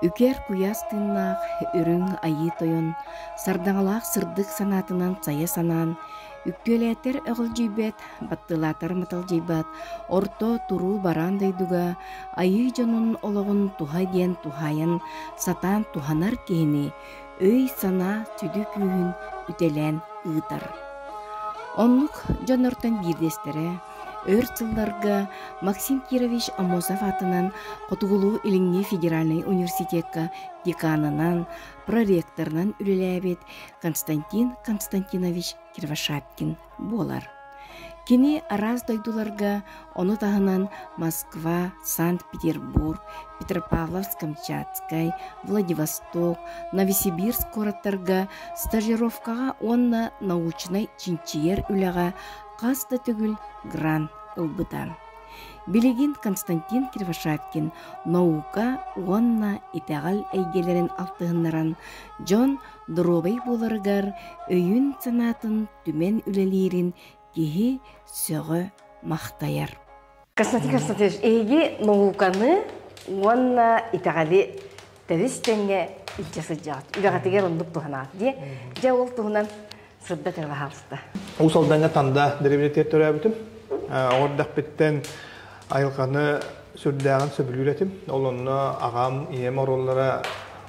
Үкэр куйаас тыыннаах үрүҥ Айыы Тойон сардаҥалаах сырдык санаатынан сайа санаан, үктүөлээтэр өҕүлдьүйбэт, баттылаатар маталдьыйбат, орто туруу бараан дойдуга айыы дьонун олоҕун туһа диэн туһаайан сатаан туһанар киһини өй-санаа сүдү күүһүн үтэлээн ыытар. Оннук дьоннортон биирдэстэрэ өр сылларга Максим Кирович Аммосов аатынан Хотугулуу-Илиҥҥи федеральнай университекка деканынан, проректорынан үлэлээбит Константин Константинович Кривошапкин буолар. Кини араас дойдуларга, ону таһынан Москва, Санкт-Петербург, Петропавловск-Камчатскай, Владивосток, Новосибирск куораттарга стажировкаҕа уонна научнай чинчийэр үлэҕэ хас да төгүл грант ылбыта. Билигин Константин Кривошапкин наука уонна итэҕэл эйгэлэрин алтыһыннаран дьон доруобай буоларыгар өйүн-санаатын түмэн үлэлиирин киһи сөҕө махтайар. Константин Константинович, эһиги науканы уонна итэҕэли тэбис тэҥҥэ илдьэ сылдьаҕыт. Үлэҕитигэр оннук туһанаат дии. Дьэ ол туһунан сырдат эрэ баһаалыста. Уус Алдаҥҥа Танда дэриэбинэтигэр төрөөбүтүм. Оҕо эрдэхпиттэн айылҕаны сүрдээҕин сөбүлүүр этим. Ол онно аҕам, ийэм оруоллара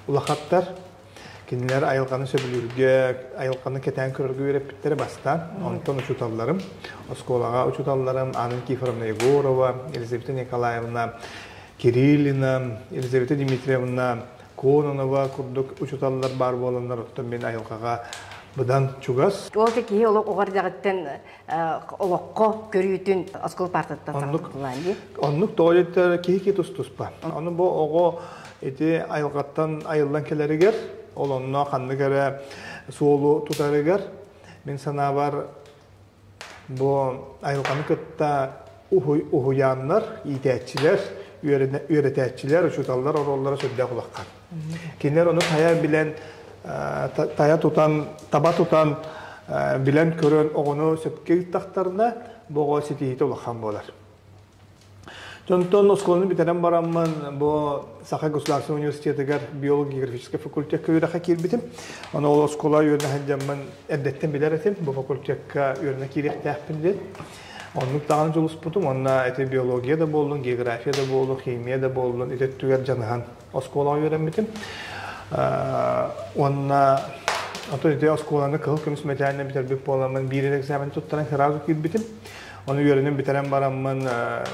улахаттар. Кинилэр айылҕаны сөбүлүүргэ, айылҕаны кэтээн көрөргө үөрэппиттэрэ бастаан. Онтон учууталларым, оскуолаҕа учууталларым Анна Никифоровна Егорова, Елизавета Николаевна Кириллина, Елизавета Дмитриевна Кононова курдук учууталлар баар буоланнар, оттон мин айылҕаҕа быдан чугас. Ол киһи олох оҕо эрдэҕиттэн олоххо көрүүтүн оскуола партаттан саҕалаан дии. Оннук тоҕо диэтэр киһи киһи тус-туспа. Ону бу оҕо ити айылҕаттан айыллан кэлэригэр, ол онно ханнык эрэ суолу тутарыгар, мин санаабар, бу айылҕаны кытта уһуйааннар, иитээччилэр, үөрэтээччилэр, учууталлар оруоллара сүрдээх улахан. Кинилэр ону тайа билэн, тайа тутан, таба тутан, билэн көрөн оҕону сөпкө ыыттахтарына, бу оҕо ситиһиитэ улахан буолар. Онтон оскуоланы бүтэрэн бараммын бу Саха государственнай университетыгар биолого-географическай факультекка үөрэххэ киирбитим. Ону ол оскуола үөрэнэ сылдьаммын эрдэттэн билэр этим, бу факультекка үөрэнэ киириэхтээхпин диэн. Оннук даҕаны дьулуспутум. Уонна ити биология да буоллун, география да буоллун, химия да буоллун, ити өттүгэр дьаныһан оскуолаҕа үөрэммитим. Уонна оттон ити оскуоланы кыһыл көмүс мэтээлинэн бүтэрбит буоламмын биир экзамен туттаран сразу киирбитим. Ону үөрэнэн бүтэрэн бараммын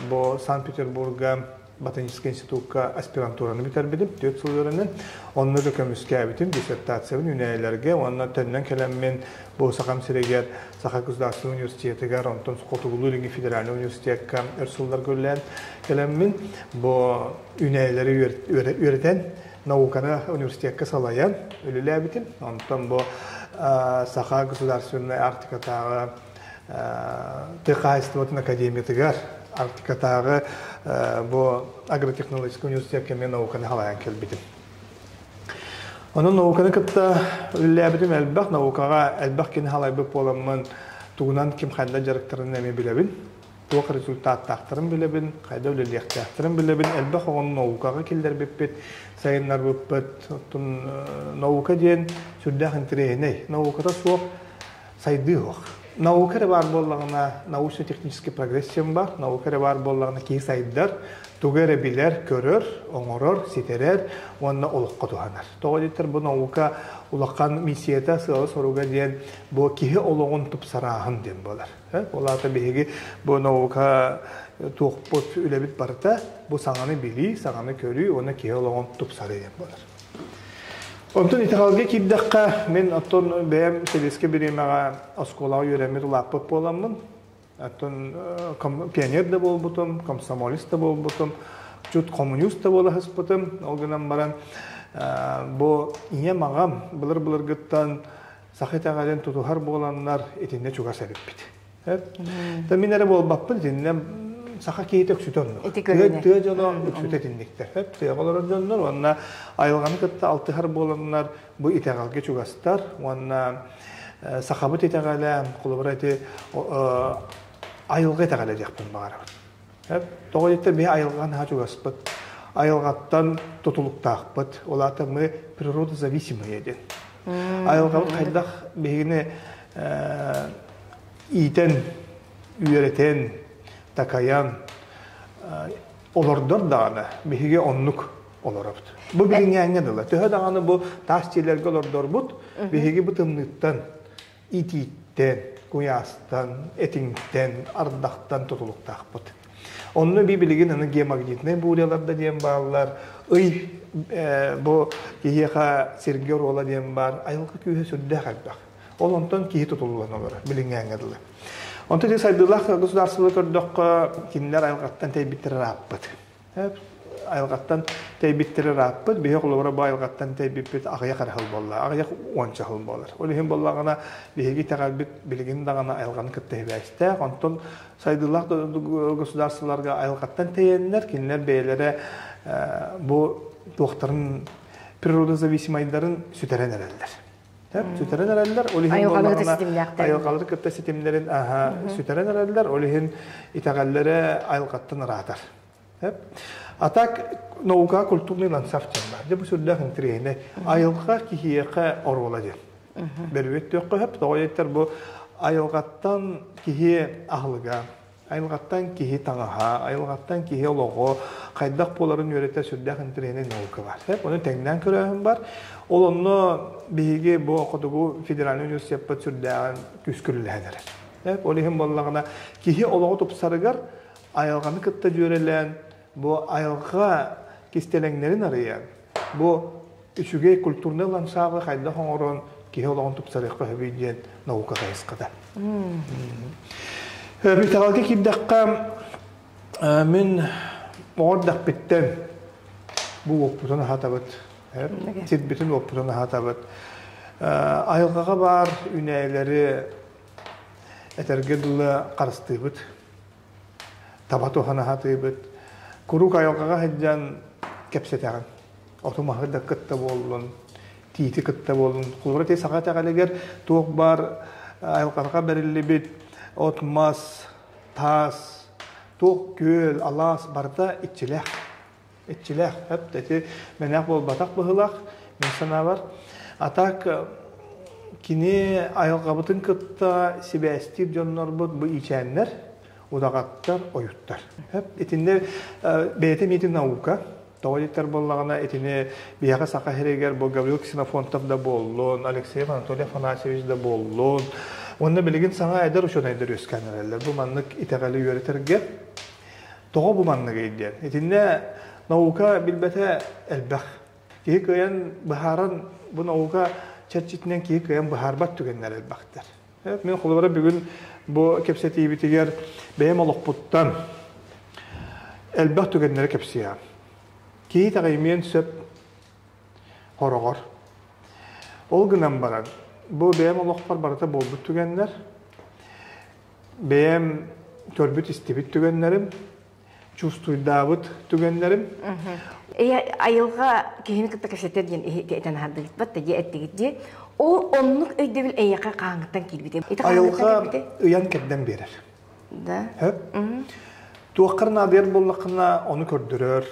бу Санкт-Петербурга ботаническай институкка аспирантураны бүтэрбитим, 4 сыл үөрэнэн. Онно да көмүскээбитим диссертациябын үүнээйилэргэ уонна төннөн кэлэммин бу Сахам сиригэр Саха государственнай университетыгар, онтон Хотугулуу-Илиҥҥи федеральнай университекка өр сылларга үлэлээн кэлэммин бу үүнээйилэри үөрэтэн науканы университекка салайан үлэлээбитим. Онтон бу Саха государственнай Арктикатааҕы тыа хаһаайыстыбатын академиятыгар Арктикатааҕы бу агротехнологическай университекка эмиэ науканы халайан кэлбитим. Онон науканы кытта үлэлээбитим элбэх, наукаҕа элбэх кини халайбыт буоламмын тугунан ким хайда дьарыктарын эмиэ билэбин. Туох результаттаахтарын билэбин, хайда үлэлиэхтээхтэрин билэбин. Элбэх оҕону наукаҕа киллэрбиппит, сайыннарбыппыт. Оттон наука диэн сүрдээх интэриэһинэй. Науката суох сайдыы суох. Наука эрэ баар буоллаҕына, научно-технический прогресс диэн баар. Наука эрэ баар буоллаҕына киһи сайдар, тугу эрэ билэр, көрөр, оҥорор, ситэрэр уонна олоххо туһанар. Тоҕо диэтэр бу наука улахан миссията, сыала-соруга диэн бу киһи олоҕун тупсарааһын диэн буолар. Ол аата биһиги бу наука туохпут үлэбит барыта бу саҥаны билии, саҥаны көрүү уонна киһи олоҕун тупсарыы диэн буолар. Онтон итэҕэлгэ киирдэххэ, мин оттон бэйэм сэбиэскэй бириэмэҕэ оскуолаҕа үөрэммит улааппыт буоламмын, оттон пионер да буолбутум, комсомолец да буолбутум, чуть коммунист да буола сыспытым. Ол гынан баран бу ийэм аҕам былыр-былыргыттан саха итэҕэлин тутуһар буоланнар итиннэ чугас эбиппит. Та мин эрэ буолбаппын итиннэ саха киһитэ үксүтэ оннук. Тыа дьоно үксүтэ итинниктэр. Тыаҕа олорор дьоннор уонна айылҕаны кытта алтыһар буоланнар бу итэҕэлгэ чугастар уонна сахабыт итэҕэлэ холобура ити айылҕа итэҕэлэ диэхпин баҕарабын. Тоҕо диэтэр биһи айылҕа наһаа чугаспыт. айылҕаттан тутулуктаахпыт. Ол аата мы природозависимые диэн. Айылҕабыт хайдах биһигини иитэн, үөрэтэн, такайан олордор даҕаны биһиги оннук олоробут. Бу билиҥҥээҥҥэ дылы. Төһө даҕаны бу таас дьиэлэргэ олордорбут, биһиги бу тымныыттан, итииттэн, куйаастан, этиҥтэн, ардахтан тутулуктаахпыт. Онно би билигин аны геомагнитнай бурялар да диэн бааллар, ый бу киһиэхэ сиргэ оруола диэн баар, айылҕа күүһэ сүрдээх элбэх. Ол онтон киһи тутуллан олорор, билиҥҥээҥҥэ дылы. Онтон ити сайдыылаах государстволары көрдөххө, кинилэр айылҕаттан тэйбиттэрэ ырааппыт. Айылҕаттан тэйбиттэрэ ырааппыт, биһи холобура бу айылҕаттан тэйбиппит аҕыйах эрэ сыл буолла, аҕыйах уонча сыл буолар. Ол иһин буоллаҕына, биһиги итэҕэлбит билигин даҕаны айылҕаны кытта сибээстээх, онтон сайдыылаах государстволарга айылҕаттан тэйэннэр, кинилэр бэйэлэрэ бу туохтарын природозависимайдарын сүтэрэн эрэллэр. Сүтэрэн эрэллэр, ол иһин буоллаҕына айылҕалары кытта ситимнэрин сүтэрэн эрэллэр, ол иһин итэҕэллэрэ айылҕаттан ыраатар. А так наука культурный ландшафт диэн баар. Дьэ бу сүрдээх интэриэһинэй. Айылҕа киһиэхэ оруола диэн. Бөрүөт түөххэ сөп. Тоҕо диэтэр бу айылҕаттан киһи аһылыга, айылҕаттан киһи таҥаһа, айылҕаттан киһи олоҕо хайдах буоларын үөрэтэр сүрдээх интэриэһинэй наука бар. Ону тэҥнээн көрөөһүн бар. Ол онно биһиги бу Хотугу федеральнай университеппыт сүрдээҕин күүскүрүлэһэн эрэр. Ол иһин буоллаҕына киһи олоҕо тупсарыгар айылҕаны кытта дьүөрэлээн, бу айылҕа кистэлэҥнэрин арыйан, бу үчүгэй культурнай ландшафты хайдах оҥорон киһи олоҕун тупсарыахха сөбүй диэн наука хайысхата. Итэҕэлгэ киирдэххэ, мин оҕо эрдэхпиттэн бу уоппутун аһатабыт, сирбитин уоппутун аһатабыт. Айылҕаҕа баар үүнээйилэри этэргэ дылы харыстыыбыт. Таба туһана сатыыбыт. Куруук айылҕаҕа сылдьан кэпсэтэҕин. Оту-маһы да кытта буоллун, тиити кытта буоллун. Холобура, ити саха итэҕэлигэр туох баар айылҕаҕа бэриллибит от-мас, таас, туох күөл, алаас барыта иччилээх. Иччилээх. Эп ити мэнээх буолбатах быһыылаах, мин санаабар. А так кини айылҕабытын кытта сибээстиир дьоннорбут бу иичээннэр, удаҕаттар, ойуттар. Итиннэ бэйэтэ миитин наука. Тоҕо диэтэр буоллаҕына, итини биһиэхэ Саха сиригэр бу Гаврил Ксенофонтов да буоллун, Алексеев Анатолий Афанасьевич да буоллун, уонна билигин саҥа эдэр учуонайдар үөскээн эрэллэр. Бу маннык итэҕэли үөрэтэргэ Тоҕо бу манныгый диэн. Итиннэ наука билбэтэ элбэх. Киһи кыайан быһааран, бу наука чэрчитинэн киһи кыайан быһаарбат түгэннэр элбэхтэр. Мин холобура бүгүн бу кэпсэтиибитигэр бэйэм олохпуттан элбэх түгэннэри кэпсиэҕим. Киһи итэҕэйимиэн сөп хороҕор. Ол гынан баран, бу бэйэм олохпор барыта буолбут түгэннэр бэйэм көрбүт-истибит түгэннэрим, чувствуйдаабыт түгэннэрим. Айылҕа киһини кытта кэпсэтэр диэн этэн аһардыгытбат да дии эттигит дии. Ол оннук өйдөбүл эйиэхэ хааҥҥыттан киирбитэ. Айылҕа ыйан кэрдэн биэрэр. Да. Туоххар наадыйар буоллаххына ону көрдөрөр.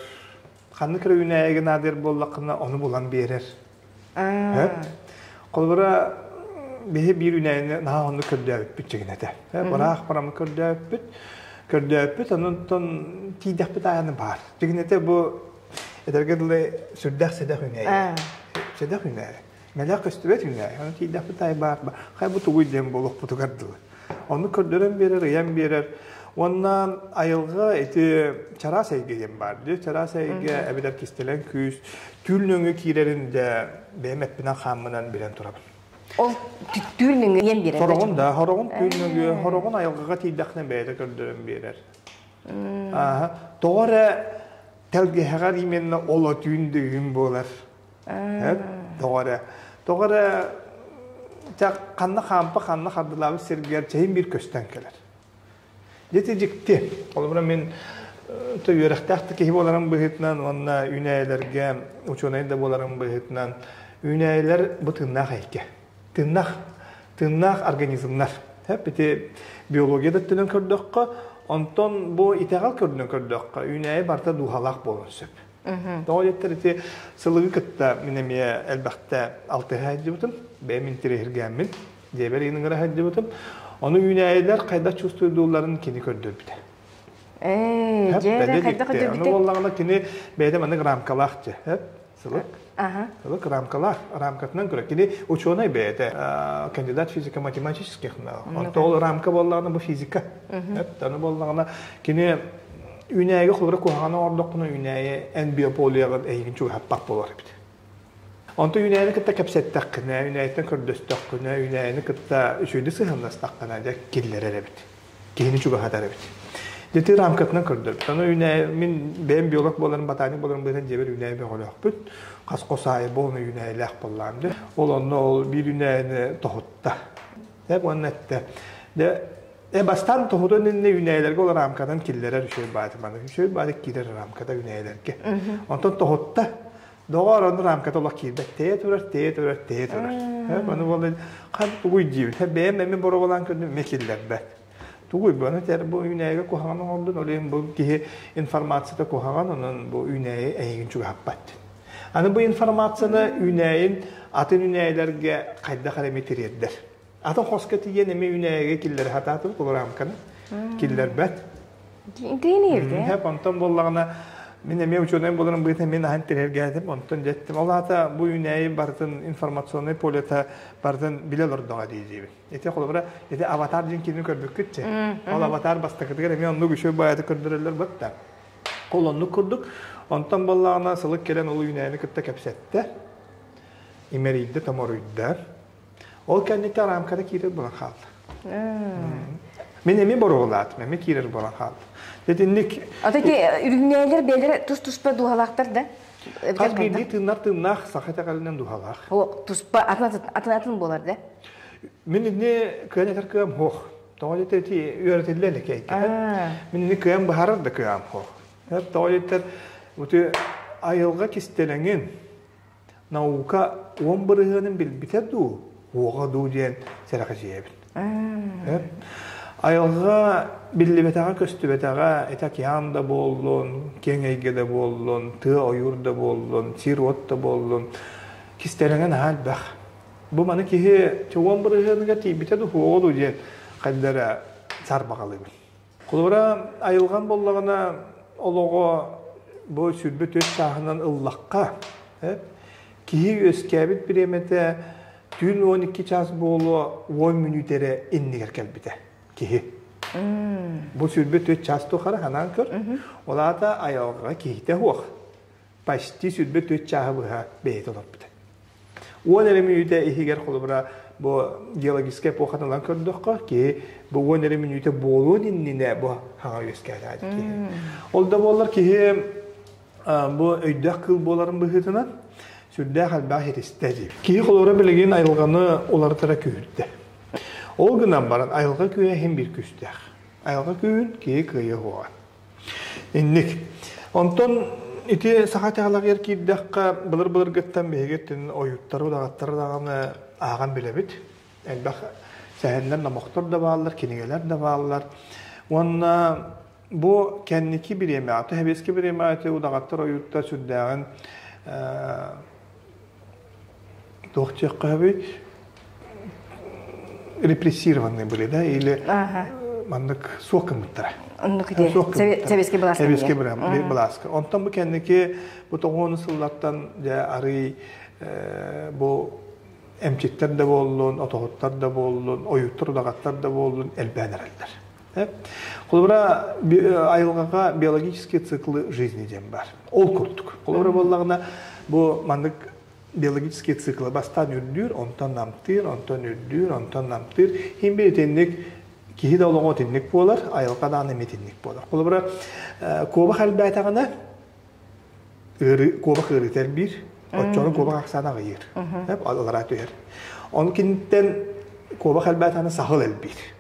Ханнык эрэ үүнээйигэ наадыйар буоллаххына ону булан биэрэр. Холобура, биһи биир үүнээйини наһаа оннук көрдөөбүппүт чигинэтэ. Быраах барамы көрдөөбүппүт. Көрдөөбүппүт, онтон тиийдэхпит аайы баар. Чигинэтэ бу этэргэ дылы сүрдээх сэдэх үүнээйи. Сэдэх үүнээйи. Мэлэх көстүбэт үүнээйи. Ону тиийдэхпит аайы баар. Хай бу тугуй диэн буолуохпутугар дылы. Ону көрдөрөн биэрэр, ыйан биэрэр. Уонна айылҕа ити чараас эйгэ диэн баар дии. Чараас эйгэ эбэтэр кистэлэҥ күүс түүл нөҥүө киирэрин дэ бэйэм эппинэн-хааммынан билэн турабын. Ол түүл нөҥүө ийэн биэрэр. Хороҕун да, хороҕун түүл нөҥүө, хороҕун айылҕаҕа тиийдэххинэ бэйэтэ көрдөрөн биэрэр. Ааһа, тоҕо эрэ тэлгэһэҕэр именно ол түүн да үүн буолар. Тоҕо эрэ тоҕо эрэ ханна хаампа ханна хардылаабыт сиргэр чэйин биир көстөн кэлэр. Дьэ дьикти. Холобура мин үөрэхтээх да киһи буоларым быһыытынан уонна үүнээйилэргэ учуонай да буоларым быһыытынан үүнээйилэр бу тыыннаах эйгэ. Тыыннаах тыыннаах организмнар. Ити биология да өттүнэн көрдөххө, онтон бу итэҕэл көрдүнэн көрдөххө, үүнээйи барыта дууһалаах буолуон сөп. Тоҕо диэттэр ити сылыгы кытта мин эмиэ элбэхтэ алтыһа сылдьыбытым, бэйэм интэриэһиргээммин, дьиэбэр иин ыҥыра сылдьыбытым. Ону үүнээйилэр хайдах чувствуйдуулларын кини көрдөрбүтэ. Ээ, дьэ, хайдах көрдөрбүтэ? Ону буоллаҕына кини бэйэтэ маннык рамкалаах дьэ, сылык. Сылык рамкалаах, рамкатынан көрөр. Кини учуонай бэйэтэ, кандидат физико-математических наук. Онто ол рамка буоллаҕына бу физика. Аны буоллаҕына кини үүнээйигэ холобура куһаҕаны оҥордоххуна үүнээйи эн биополияҕын эйигин чугаһаппат буолар эбит. Онтон үүнээйини кытта кэпсэттэххинэ, үүнээйиттэн көрдөстөххүнэ, үүнээйини кытта үчүгэйдик сыһыаннастаххына дьэ киллэрэр эбит. Киһини чугаһатар эбит. Дьэ рамкатынан көрдөрбүт. Аны үүнээйи мин бэйэм биолог буоларым, ботаник буоларым быһыытынан дьиэбэр үүнээйи бөҕөлөөхпүт. Хас хос аайы буолан үүнээйилээх буоллаҕым дьэ. Ол онно ол биир үүнээйини тоһутта. Дьэ уонна эттэ. Дьэ бастаан тоһутун иннинэ үүнээйилэргэ ол рамканан киллэрэр үчүгэй бааты маны. Үчүгэй бааты киирэр рамката үүнээйилэргэ. Онтон тоһутта. Доҕоор, ону рамката олох киирбэт. Тэйэ турар, тэйэ турар, тэйэ турар. Маны буолла хан тугуй диибит. Бэйэм эмиэ боруобалаан көрдүм, эмиэ киллэрбэт. Тугуй бу? Аны тэр бу үүнээйигэ куһаҕан оҥордун, ол иһин бу киһи информацията куһаҕан, онон бу үүнээйи эйигин чугаһаппат. Аны бу информацияны үүнээйин атын үүнээйилэргэ хайдах эрэ эмиэ тириэрдэр. Атын хоско тиийэн эмиэ үүнээйигэ киллэрэ сатаатыбыт, ол рамканы киллэрбэт. Интэриэһинэй Онтон буоллаҕына мин эмиэ учуонай буоларым быһыытынан мин аһан тириэргээтим. Онтон дьэттим. Ол аата бу үүнээйи барытын информационнай полета барытын билэ олордоҕо дии диибин. Ити холобура ити аватар диэн кинини көрбүккүт че. Ол аватар бастакытыгар эмиэ оннук үчүгэй баайата көрдөрөллөр бытта. Ол оннук курдук. Онтон буоллаҕына сылык кэлэн ол үүнээйини кытта кэпсэттэ. Имэрийдэ, томоруйда. Ол кэнниттэн рамкада киирэр буолан хаалла. Мин эмиэ боруобалаатым, эмиэ киирэр буолан хаалла. Итинник Ата ити үрүҥнээлэр бэйэлэрэ тус-туспа дууһалаахтар да? Хас биирдии тыыннар тыыннаах саха итэҕэлинэн дууһалаах. О, туспа атын-атын буолар да? Мин ини кыан этэр кыам суох. Тоҕо диэтэр ити үөрэтиллэ илик эйгэ. Мин ини кыам баһарар да кыам суох. Тоҕо диэтэр бу айылҕа кистэлэҥин наука 10 бырыһыанын билбитэ дуу, уоҕа дуу диэн сэрэхэчийэбин. Айылҕа биллибэтэҕэ, көстүбэтэҕэ, ити океан да буоллун, киэҥ эйгэ да буоллун, тыа ойуур да буоллун, сир-уот да буоллун, кистэлэҥэ наһаа элбэх. Бу маны киһи 10 бырыһыаныгар тиийбитэ дуу, суоҕа дуу диэн хайда эрэ саарбаҕалыыбын. Холобура, айылҕан буоллаҕына олоҕо бу 24 чааһынан ыллахха, киһи үөскээбит бириэмэтэ түүн 12 чаас буолуо 10 мүнүүтэ эрэ иннигэр кэлбитэ киһи. Бу 24 чаас тухары ханаан көр. Ол аата айылҕа киһитэ суох. Почти 24 чааһы быһа бэйэтэ олорбута. 10 эрэ мүнүүтэ иһигэр холобура бу геологическай эпоханы ылан көрдөххө, киһи бу 10 эрэ мүнүүтэ буолуон иннинэ бу хаҥа үөскээтэ киһи. Ол да буоллар киһи бу өйдөөх кыыл буоларын быһыытынан сүрдээх элбэх хитистэ диир. Киһи холобура билигин айылҕаны уларытара күүһүрдэ. Ол гынан баран айылҕа күүһэ иһин биир күүстээх. Айылҕа күүһүн киһи кыайа суоҕа. Инник. Онтон ити саха итэҕэлигэр киирдэххэ, былыр-былыргыттан биһиги өттүн ойууттары, удаҕаттары даҕаны ааҕан билэбит. Элбэх сэһэннэр, номохтор да бааллар, кинигэлэр да бааллар. Уонна бу кэнники бириэмэҕэ, сэбиэскэй бириэмэҕэ ити удаҕаттар, ойууттар сүрдээҕин туох диэххэ сөбүй репрессированные были, да, или маннык суох гыммыттара. Оннук ити. Сэбиэскэй былааска. Сэбиэскэй былааска. Онтон бу кэнники бу тоҕуону сыллартан дьэ арый бу эмчиттэр да буоллун, отоһуттар да буоллун, ойууттар, удаҕаттар да буоллун элбээн эрэллэр. Холобура, айылҕаҕа биологические циклы жизни диэн бар. Ол курдук. Холобура буоллаҕына, бу маннык биологические циклы бастаан үрдүүр, онтон намтыыр, онтон үрдүүр, онтон намтыыр. Хин бир итинник киһи да олоҕо итинник буолар, айылҕа даҕаны эмиэ итинник буолар. Холобура, куобах элбээтэҕинэ, куобах ыарыыта элбиир, оччоҕуна куобах ахсаана аҕыйыыр, аллараа түһэр. Ону киниттэн куобах элбээтэҕинэ саһыл элбиир.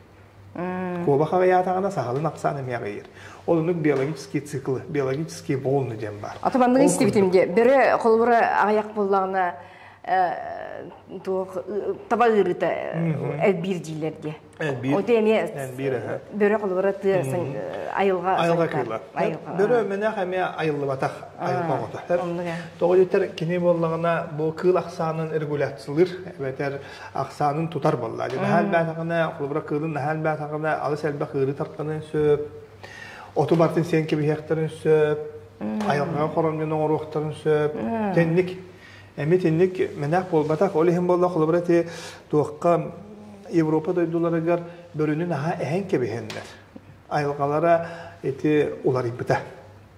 Куобах аҕыйаатаҕына саһылын ахсаана эмиэ аҕыйыыр. Ол оннук биологические циклы, биологические волны диэн баар. Ата маннык истибитим дии. Бөрө холобура аҕыйах буоллаҕына. туох таба ыарыыта элбиир дииллэр дии. Элбиир. Оте эмиэ Элбиир эһэ. бөрө холобура тыа айылҕа Айылҕа кыыла. Бөрө мэнэх эмиэ айыллыбатах айылҕа оҕото. Тоҕо диэтэр кини буоллаҕына бу кыыл ахсаанын регуляциялыыр эбэтэр ахсаанын тутар буолла. Наһаа элбээтэҕинэ, холобура кыылын наһаа элбээтэҕинэ алыс элбэх ыарыы тартаныан сөп. Оту бартын сиэн кэбиһиэхтэрин сөп. Айылҕаҕа хоромньуну оҥоруохтарын сөп. Тэнник Эми итинник мэнээх буолбатах. Ол иһин буолла холобура ити туохха Европа дойдуларыгар бөрөнү наһаа эһэн кэбиһэннэр. Айылҕалара ити уларыйбыта.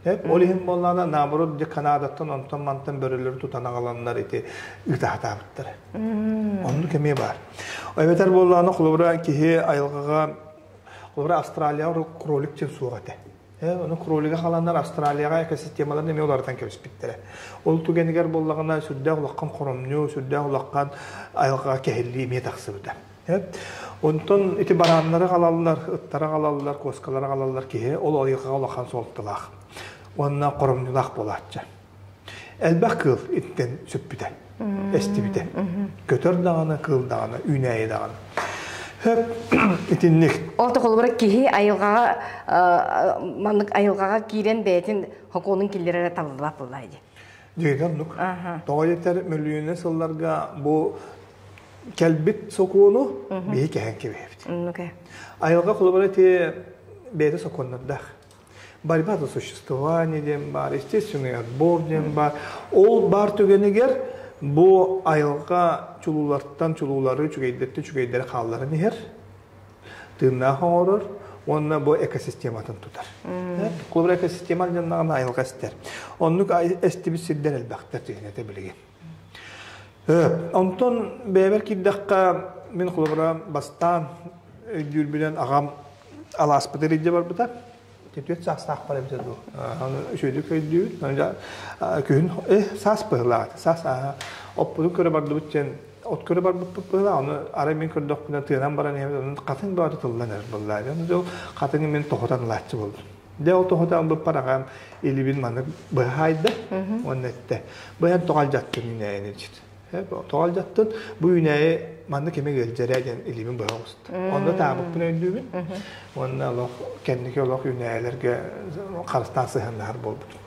Ол иһин буоллаҕына наоборот дьэ Канадаттан онтон мантан бөрөлөрү тутан аҕаланнар ити ыытаһатаабыттара. Оннук эмиэ баар. Эбэтэр буоллаҕына холобура киһи айылҕаҕа холобура Австралияҕа кролик диэн суох этэ. Ону кролига халаннар Австралияҕа экосистемаларын эмиэ уларытан кэбиспиттэрэ. Ол түгэнигэр буоллаҕына сүрдээх улахан хоромньу, сүрдээх улахан айылҕаҕа кэһиллии эмиэ тахсыбыта. Онтон ити барааннары аҕалаллар, ыттары аҕалаллар, куоскалары аҕалаллар киһи ол айылҕаҕа улахан суолталаах уонна хоромньулаах буолааччы. Элбэх кыыл иттэн сүппүтэ, эстибитэ. Көтөр даҕаны, кыыл даҕаны, үүнээйи даҕаны. Хөп итинник. Ол холобура киһи айылҕаҕа маннык айылҕаҕа киирэн бэйэтин хокуонун киллэрэрэ табыллыбат буоллаа дии. Дьиҥэ оннук. Тоҕо диэтэр мөлүйүөнэ сылларга бу кэлбит сокуону биһи кэһэн кэбиһэбит. Айылҕа холобура ити бэйэтэ сокуоннардаах. Борьба за существование диэн баар, естественный отбор диэн баар. Ол баар түгэнигэр бу айылҕа чулуулартан чулуулары, үчүгэйдэртэн үчүгэйдэри хаалларан иһэр, тыыннаах оҥорор уонна бу экосистематын тутар. Холобура экосистема дьонноҕуна айылҕа эстэр. Оннук эстибит сирдэр элбэхтэр түһүнэтэ билигин. Онтон бэйэбэр киирдэххэ, мин холобура бастаан өйдүүрбүнэн аҕам алааспытыгар илдьэ барбыта. Түөрт саастаахпар эбитэ дуу. Аны үчүгэйдик өйдүүбүт. Күһүн саас быһыылаах. Саас оппутун көрө бардыбыт диэн от көрө барбыппыт быһыылаах. Ону арай мин көрдөхпүнэ тыынан баран иһэбит. Онон хатыҥ бөҕөтө тыллан эрэр буолла. Ону хатыҥы мин тоһутан ылааччы буоллум. Дьэ ол тоһутан ылбыппар аҕам илибин маннык быһаайда уонна эттэ. Быһан тоҕо алдьаттын үүнээйини дьит. Тоҕо алдьаттын бу үүнээйи маннык эмэ ыалдьарэ диэн илиибин быһа оҕуста. Онно таабыппын өйдүүбүн. Уонна олох кэнники олох үүнээйилэргэ харыстаан сыһыаннаһар буолбутум.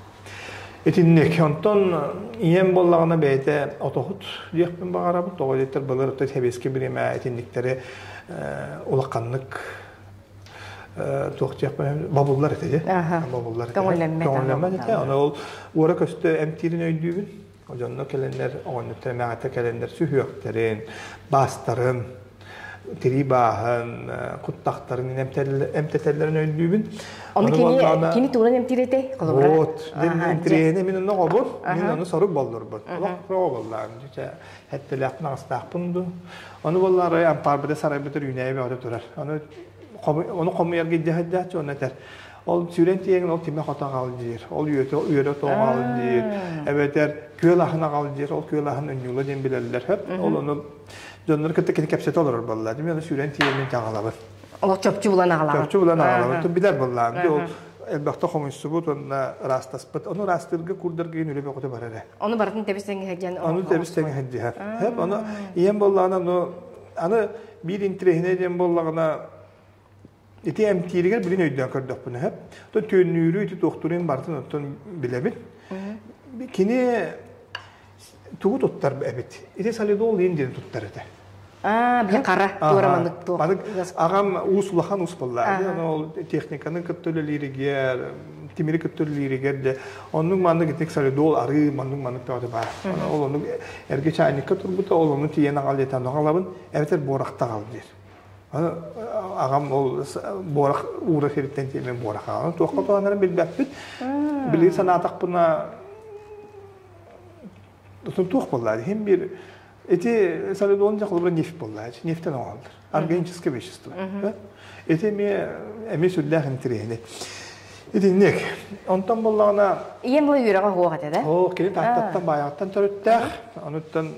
Итинник. Онтон ийэм буоллаҕына бэйэтэ отоһут диэхпин баҕарабын. Тоҕо диэтэр былыр отой сэбиэскэй бириэмэ итинниктэри улаханнык туох диэхпин бобуллар этэ дии. Бобуллар этэ. Көҥүллэммэт этэ. Ону ол уора көстө эмтиирин өйдүүбүн. Дьонно кэлэннэр, оҕонньоттор эмээҕиттэр кэлэннэр сүһүөхтэрин, баастарын, тирии бааһын, куттахтарын эмтэтэллэрин өйдүүбүн. Ону кини кини тугунан эмтиир этэй? Холобура. Вот. Интириэһинэ мин онно оҕобун, мин ону сорук боллорбун. Олох оҕо боллаам. Хэттэлээхпин, аҕыстаахпын дуу. Ону боллаары ампаарбыта сарайбытыр үүнээйи бөҕөтө турар. Ону ону хомуйарга илдьэ сылдьааччы, онно этэр. Ол сүүрэн тиийэҥин ол тимэх ото аҕал диир, ол үөтэ үөрэ отоо аҕал диир, эбэтэр күөл аһын аҕал диир, ол күөл аһын өнньула диэн билэллэр хөп. Ол ону дьоннор кытта кини кэпсэтэ олорор буолла. Дим ону сүүрэн тиийэммин аҕалабын. Олох чопчу булан аҕалаҕын. Чопчу булан аҕалабын. Билэр буоллаҕым. Ол элбэхтэ хомуйсубут уонна ыраастаспыт. Ону ыраастыырга курдарга үлэ бөҕөтө бар эрэ. Ону барытын тэбис тэҥҥэ сылдьан. Ону тэбис тэҥҥэ сылдьыһар. Хөп, ону ийэм буоллаҕына ону аны биир интэриэһинэй диэн буоллаҕына Ити эмтииригэр билин өйдөөн көрдөхпүнэ сөп. То түөннүүрү ити туохтуурун барытын оттон билэбин. Кини тугу туттар эбит? Ити солидол диэн диэн туттар этэ. Аа, били хара туора маннык туох. Маннык аҕам уус улахан уус буолла. Ол техниканы кытта үлэлииригэр, тимири кытта үлэлииригэр де оннук маннык итик солидол арыы маннык маннык бөҕөтө баар. Ол оннук эргэ чайникка турбута, ол ону тиийэн аҕал диэтэ, аҕалабын, эбэтэр буорахта аҕал диир. Аҕам ол буорах уура сириттэн тиэмэн буорах аҕалан туохха туһанарын билбэппит. Билигин санаатахпына туох буолла иһин биир ити солидон дьэ холобура нефть буолла нефтен оҥоһуллар органическое вещество ити эмиэ эмиэ сүрдээх интэриэһинэй итинник онтон буоллаҕына ийэм бу үөрэҕэ суох этэ да оо кини тааттаттан баайаҕаттан төрүттээх онуттан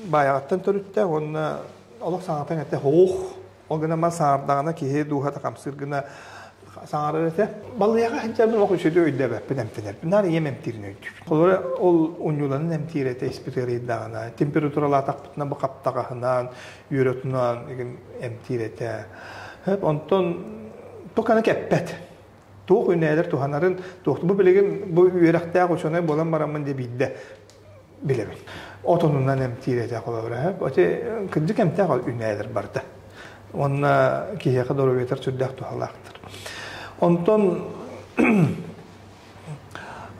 Баайаҕаттан төрүттээх уонна олох саҥатан этэ һоох. Ол гынан баран саҥардаҕына киһи дууһата хамсыыр гына саҥарар этэ. Балыйаҕа сылдьарбын олох үчүгэй өйдөөбөппүн эмтэнэрбин. Наар ийэм эмтиирин өйдүүбүн. Холобура ол унньууланан эмтиир этэ испит ыарыйдаҕына, температуралаатахпытына бу хаптаҕаһынан, үөрэтинэн игин эмтиир этэ. Онтон токаны кэппэт. Туох үүнээлэр туһанарын, туох бу билигин бу үөрэхтээх учуонай буолан бараммын дии биирдэ билэбин. Отонунан эмтиир этэ холобура. Оти кырдьык эмтээх үүнээлэр барда. Уонна киһиэхэ доруобуйатар сүрдээх туһалаахтар. Онтон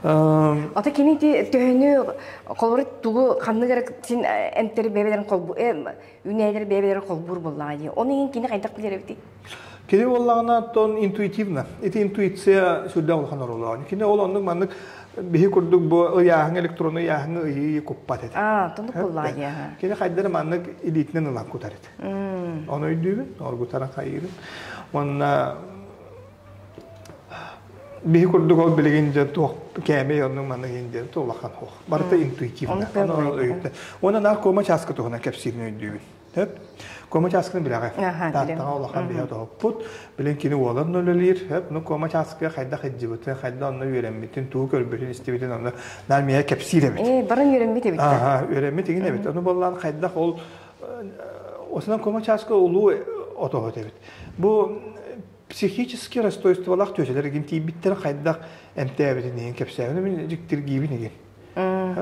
Ата кини төһөнү холобур тугу ханнык эрэ син эмтэри бэйэлэрин холбу үүнээйилэр бэйэлэрин холбуур буоллаҕа дии. Оны иһин кини хайдах билэр эбитий? Кини буоллаҕына тон интуитивно. Ити интуиция сүрдээх улахан оруоллаах. Кини ол оннук маннык биһи курдук бу ыйааһыҥ электронный ыйааһыҥы ыйыы куппат этэ. Аа, тонук буоллаҕа дии. Кини хайдары маннык илиитинэн ылан кутар этэ. Ону өйдүүбүн, оргутара хайыырын. Уонна биһи курдук ол билигин дьэ туох кээмэй оннук маннык иһин диэн улахан хуох. Барыта интуитивно. Уонна наар кома чааска туһунан кэпсиирин өйдүүбүн. Төп. Кома чаасканы билэҕэ. Тааттаҕа улахан биһи тоһоппут. Билин кини уолан үлэлиир. Хөп. Ну кома чааскыга хайдах илдьибитин, хайда онно үөрэммитин, тугу көрбүтүн, истибитин онно наар миэхэ кэпсиир эбит. Ээ, барын үөрэммит эбит. Аха, үөрэммит игин эбит. Ону боллаан хайдах ол осынан кома чааска улуу отоһот эбит. Бу психически расстройстволаах түөсэлэр игин тиийбиттэр хайдах эмтээбитин иһин кэпсээбин мин дьиктиргиибин игин.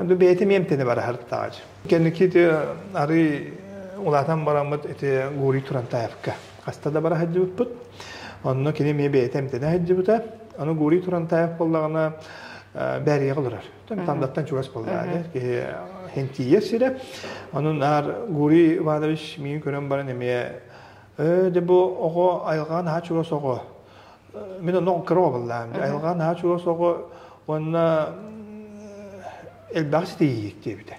Ду бэйэтим эмтэни бараһар таҕаж. Кэнники ити арый улаатан бараммыт ити Гурий Турантаевка хаста да бара сылдьыбыппыт. Онно кини эмиэ бэйэтэ эмтэнэ сылдьыбыта. Аны Гурий Турантаев буоллаҕына бээрийэҕэ олорор. Тандаттан чугас буоллаҕа киһи хентийэр сирэ. Онон аар Гурий Иванович миигин көрөн баран эмиэ Ээ, дьэ бу оҕо айылҕаҕа наһаа чугас оҕо. Мин онно кыра оҕо Айылҕаҕа наһаа чугас оҕо уонна элбэх ситиһиик диэбитэ.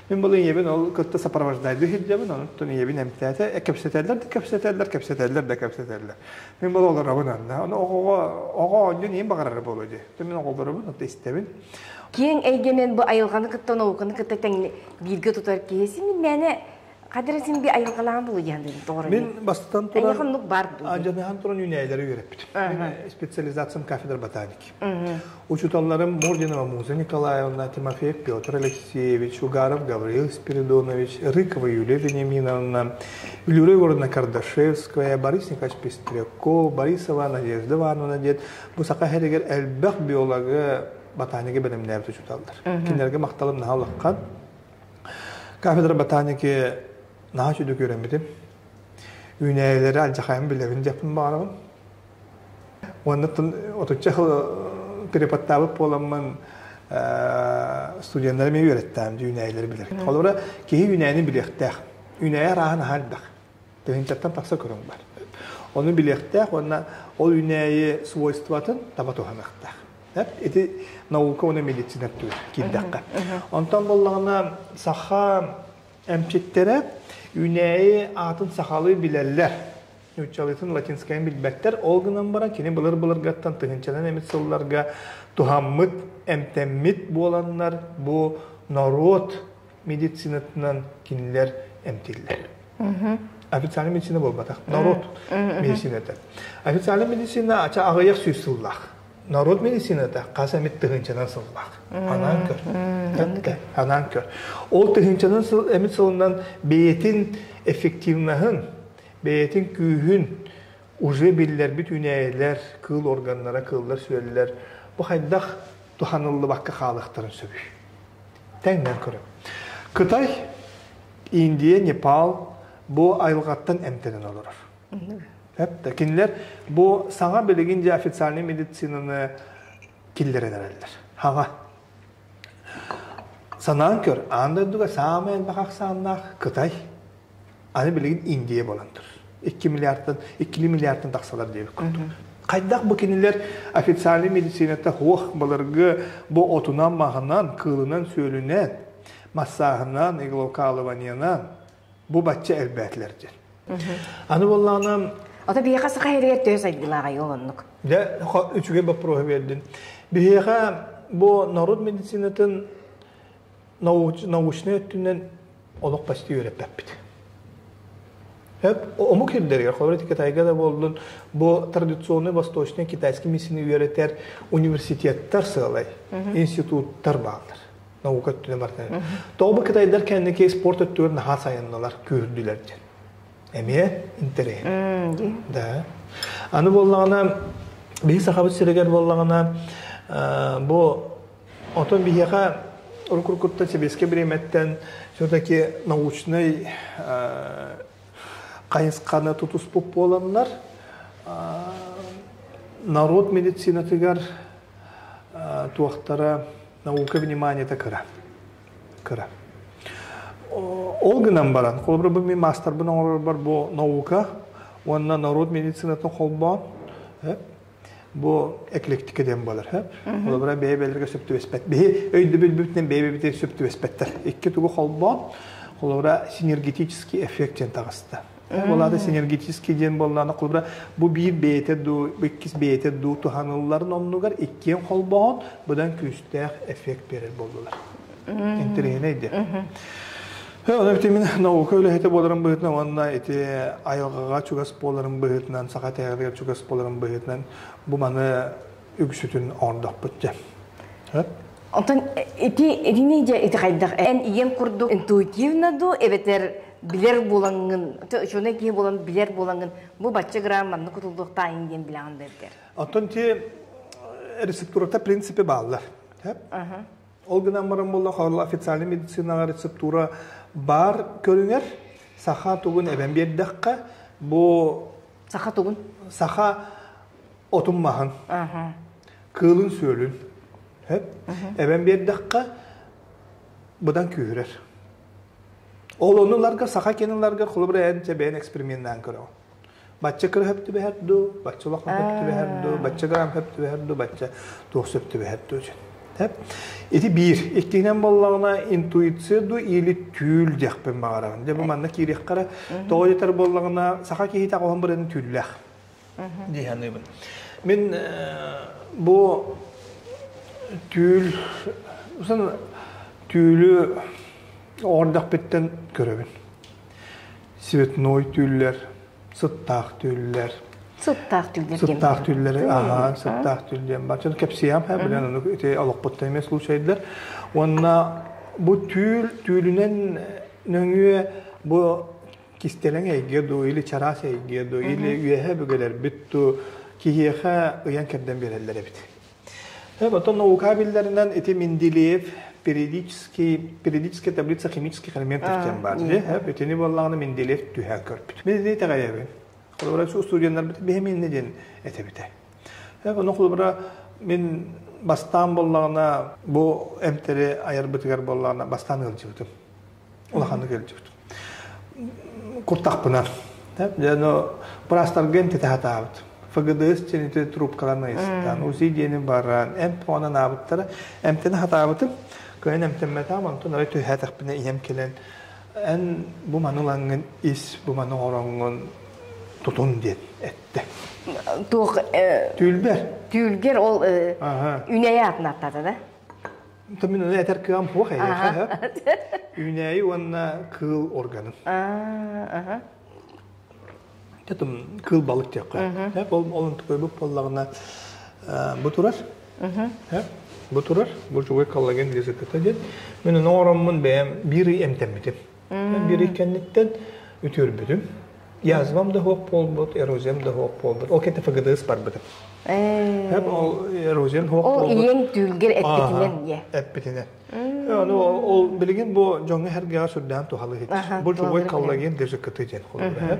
Мин бұл ийэбин ол кытта сопровождайды сылдьабын, онуттан ийэбин эмтээтэ, кэпсэтэллэр да кэпсэтэллэр, кэпсэтэллэр да кэпсэтэллэр. Мин бұл олоробун анна. Ону оҕоҕо оҕо оонньуун иин баҕарара буолуо дии. Мин оҕолоробун онто истэбин. Киэҥ эйгэнэн бу айылҕаны кытта науканы кытта тэҥ бииргэ тутар киһи син мээнэ Хадара син би айылҕалаан булу диэн тоҕоро. Мин бастатан туран Эйиэхэ бар дуу. Дьаныһан туран үүнээйилэри үөрэппитим. Специализациям кафедра ботаники. Учуталларым Мординова Муза Николаевна, Тимофеев Петр Алексеевич, Угаров Гаврил Спиридонович, Рыкова Юлия Вениаминовна, Юлия Егоровна Кардашевская, Борис Николаевич Пестряков, Борисова Надежда Ивановна диэн бу саха сиригэр элбэх биологы ботаника бэлэмнээбит учууталлар. Кинилэргэ махталым наһаа улахан. Кафедра ботаники наһаа үчүгэй үөрэммитим. Үүнээйилэри алдьахайын билэбин диэхпин баҕарабын. Уонна отучча сыл перепадтаабыт буоламмын студеннары эмиэ үөрэттээм үүнээйилэри билэр. Холобура, киһи үүнээйини билиэхтээх. Үүнээйи арааһын наһаа элбэх. Тыһыынчаттан тахса көрүҥ бар. Ону билиэхтээх уонна ол үүнээйи свойствотын таба туһаныахтаах. Ити наука уонна медицина өттүгэр киирдэххэ. Онтон буоллаҕына саха эмчиттэрэ үүнээйи аатын сахалыы билэллэр. Нууччалыытын латинскайын билбэттэр. Ол гынан баран кини былыр-былыргаттан тыһыынчанан эмит сылларга туһаммыт, эмтэммит буоланнар бу норуот медицинатынан кинилэр эмтииллэр. Официальный медицина буолбатах, норуот медицината. Официальный медицина ача аҕыйах сүүс сыллаах. Народ медицината хас эмит тыһыынчанан сыллаах. Анаан көр. Анаан көр. Ол тыһыынчанан сыл эмит сылынан бэйэтин эффективноһын, бэйэтин күүһүн уже биллэрбит үүнээйилэр, кыыл органнара, кыыллар, сүөллэр бу хайдах туһаныллыбакка хаалыахтарын сөбүй? Тэҥнэн көрөм. Кытай, Индия, Непал бу айылҕаттан эмтэнэн олорор. Эп кинилэр бу саҥа билигин дьэ официальный медицинаны киллэрэн эрэллэр. Хаҥа. Санаан көр, аан дойдуга саамай элбэх ахсааннаах Кытай, аны билигин Индия буолан турар. 2 миллиардтан, 2 миллиардтан тахсалар диэбит курдук. Хайдах бу кинилэр официальный медицината хуох былыргы бу отунан-маһынан, кыылынан-сүөлүнэн, массааһынан, иглоукалываниенан бу бачча элбээтилэр диэн. Аны буоллаҕына Ото биһиэхэ саха сиригэр төһө сайдыылааҕай ол оннук? Дьэ, үчүгэй боппуруоһу биэрдин. Биһиэхэ бу норуот медицинатын научнай өттүнэн олох почти үөрэппэппит. Омук сирдэригэр, холобур, Китайга да буоллун, бу традиционный восточный китайский медицина үөрэтэр университеттар сыалай, институттар бааллар. Наука өттүнэн барытын. Тоҕо бу кытайдар кэнники спорт өттүгэр наһаа сайыннылар, күүһүрдүлэр диэн. Эмиэ интэриэһинэй. Да. Аны буоллаҕына, биһи Сахабыт сиригэр буоллаҕына, бу Отон биһиэхэ уруккуттан сэбиэскэй бириэмэттэн все-таки научнай хайысханы тутуспут буоланнар, народ медицинатыгар туохтара наука вниманиета кыра. Кыра. Ол гынан баран, холобура бу мин маастарбын оҥорорбор бу наука уонна народ медицинатын холбоон бу эклектика диэн буолар. Холобура бэйэ-бэйэлэргэ сөп түбэспэт. Биһи өйдөбүлбүтүнэн бэйэ-бэйэбитигэр сөп түбэспэттэр. Икки тугу холбоон, холобура синергетический эффект диэн таҕыста. Ол аата синергетический диэн буоллаҕына, холобура бу биир бэйэтэ дуу, иккис бэйэтэ дуу туһанылларын оннугар иккиэн холбоон, быдан күүстээх эффект биэрэр буоллулар. Интэриэһинэй диэн. Онон ити мин наука үлэһитэ буоларым быһыытынан уонна ити айылҕаҕа чугас буоларым быһыытынан, саха итэҕэлигэр чугас буоларым быһыытынан бу маны үксүтүн оҥордохпут дьэ. Онтон ити итини дьэ ити хайдах эн ийэм курдук интуитивно дуу эбэтэр билэр буолаҥҥын учуонай киһи буолан билэр буолаҥҥын бу бачча грамм маннык кутуллуохтаайын диэн билэҕин да эбэтэр. Оттон ти рецептурата принципе бааллар. Ол гынан баран буолла официальный медицинаҕа рецептура бар көрүҥэр саха тугун эбэн биэрдэххэ бу саха тугун саха отун маһын кыылын сүөлүн эбэн биэрдэххэ быдан күүһүрэр. Ол оннуларга саха киниларга холобура эн бэйэн эксперименнаан көрөҕүн. Бачча кыра хөп түбэһэр дуу, бачча улахан хөп түбэһэр дуу, бачча грамм хөп түбэһэр дуу, бачча туох сөп түбэһэр дуу дьон. Ити биир. Иккиһинэн буоллаҕына интуиция дуу или түүл диэхпин баҕарабын. Дьэ бу манна киириэххэ тоҕо диэтэр буоллаҕына саха киһитэ оҕоһон бырын түүллээх дии саныыбын. Мин бу түүл түүлү оҕордохпиттэн көрөбүн. Цветной түүллэр, сыттаах түүллэр. Сыттаах түүллэр Сыттаах түүллэри, аха, сыттаах түүл диэн бар. Чон кэпсиэм, билэн ону ити олохпуттан эмиэ случайдар. Уонна бу түүл түүлүнэн нөҥүө бу кистэлэҥ эйгэ дуу, или чараас эйгэ дуу, или үөһэ бүгэлэрбит дуу киһиэхэ ыйан кэрдэн биэрэллэр эбит. Потом наука биллэринэн ити Менделеев периодический, периодическая таблица химических элементов диэн баар. Итини буоллаҕына Менделеев түһээн көрбүт. Мен итини итэҕэйэбин. Холобура, студеннарбыт биһиминнэ диэн этэбитэ. Ону холобура мин бастаан буоллаҕына бу эмтэри айарбытыгар буоллаҕына бастаан ыалдьыбытым. Улаханнык ыалдьыбытым. Куртахпынан. Дьэ, быраастарга эмтэтэ сатаабыт. ФГДС диэн трубкаларын ыйыстаан, УЗИ диэни баран, эмп оҕонон аабыттара. Эмтэнэ сатаабытым. Кыайан эмтэммэтэҕим, онтон арай түһээтэхпинэ ийэм кэлэн, эн бу маны ылаҥҥын ис, бу маны оҥороҥҥун тутун диэн эттэ. Туох Түүлбэр. Түүлгэр ол үнэйи аатын ааттаата да? Мин ону этэр кыам суох эйиэхэ. Үүнээйи уонна кыыл органын. Тетум кыыл балык диэххэ. Ол ол онтукайбыт буоллаҕына бу турар. Бу турар. Бу чугай коллаген лизаката диэн. Мин ону оҥороммун бэйэм биир ый эмтэммитим. Биир ый кэнниттэн үтүөрбүтүм. Язвам да суох буолбут, эрозиям да суох буолбут. Ол кэннэ ФГДС барбытым. Ол эрозиям суох буолбут. Ол ийэҥ түүлгэр эппитинэн ийэ. Эппитинэн. Ону ол билигин бу дьоҥҥо сэргэҕэ сүрдээн туһалыы сылдьар. Бу чугай коллаген ДЖКТ диэн холобура.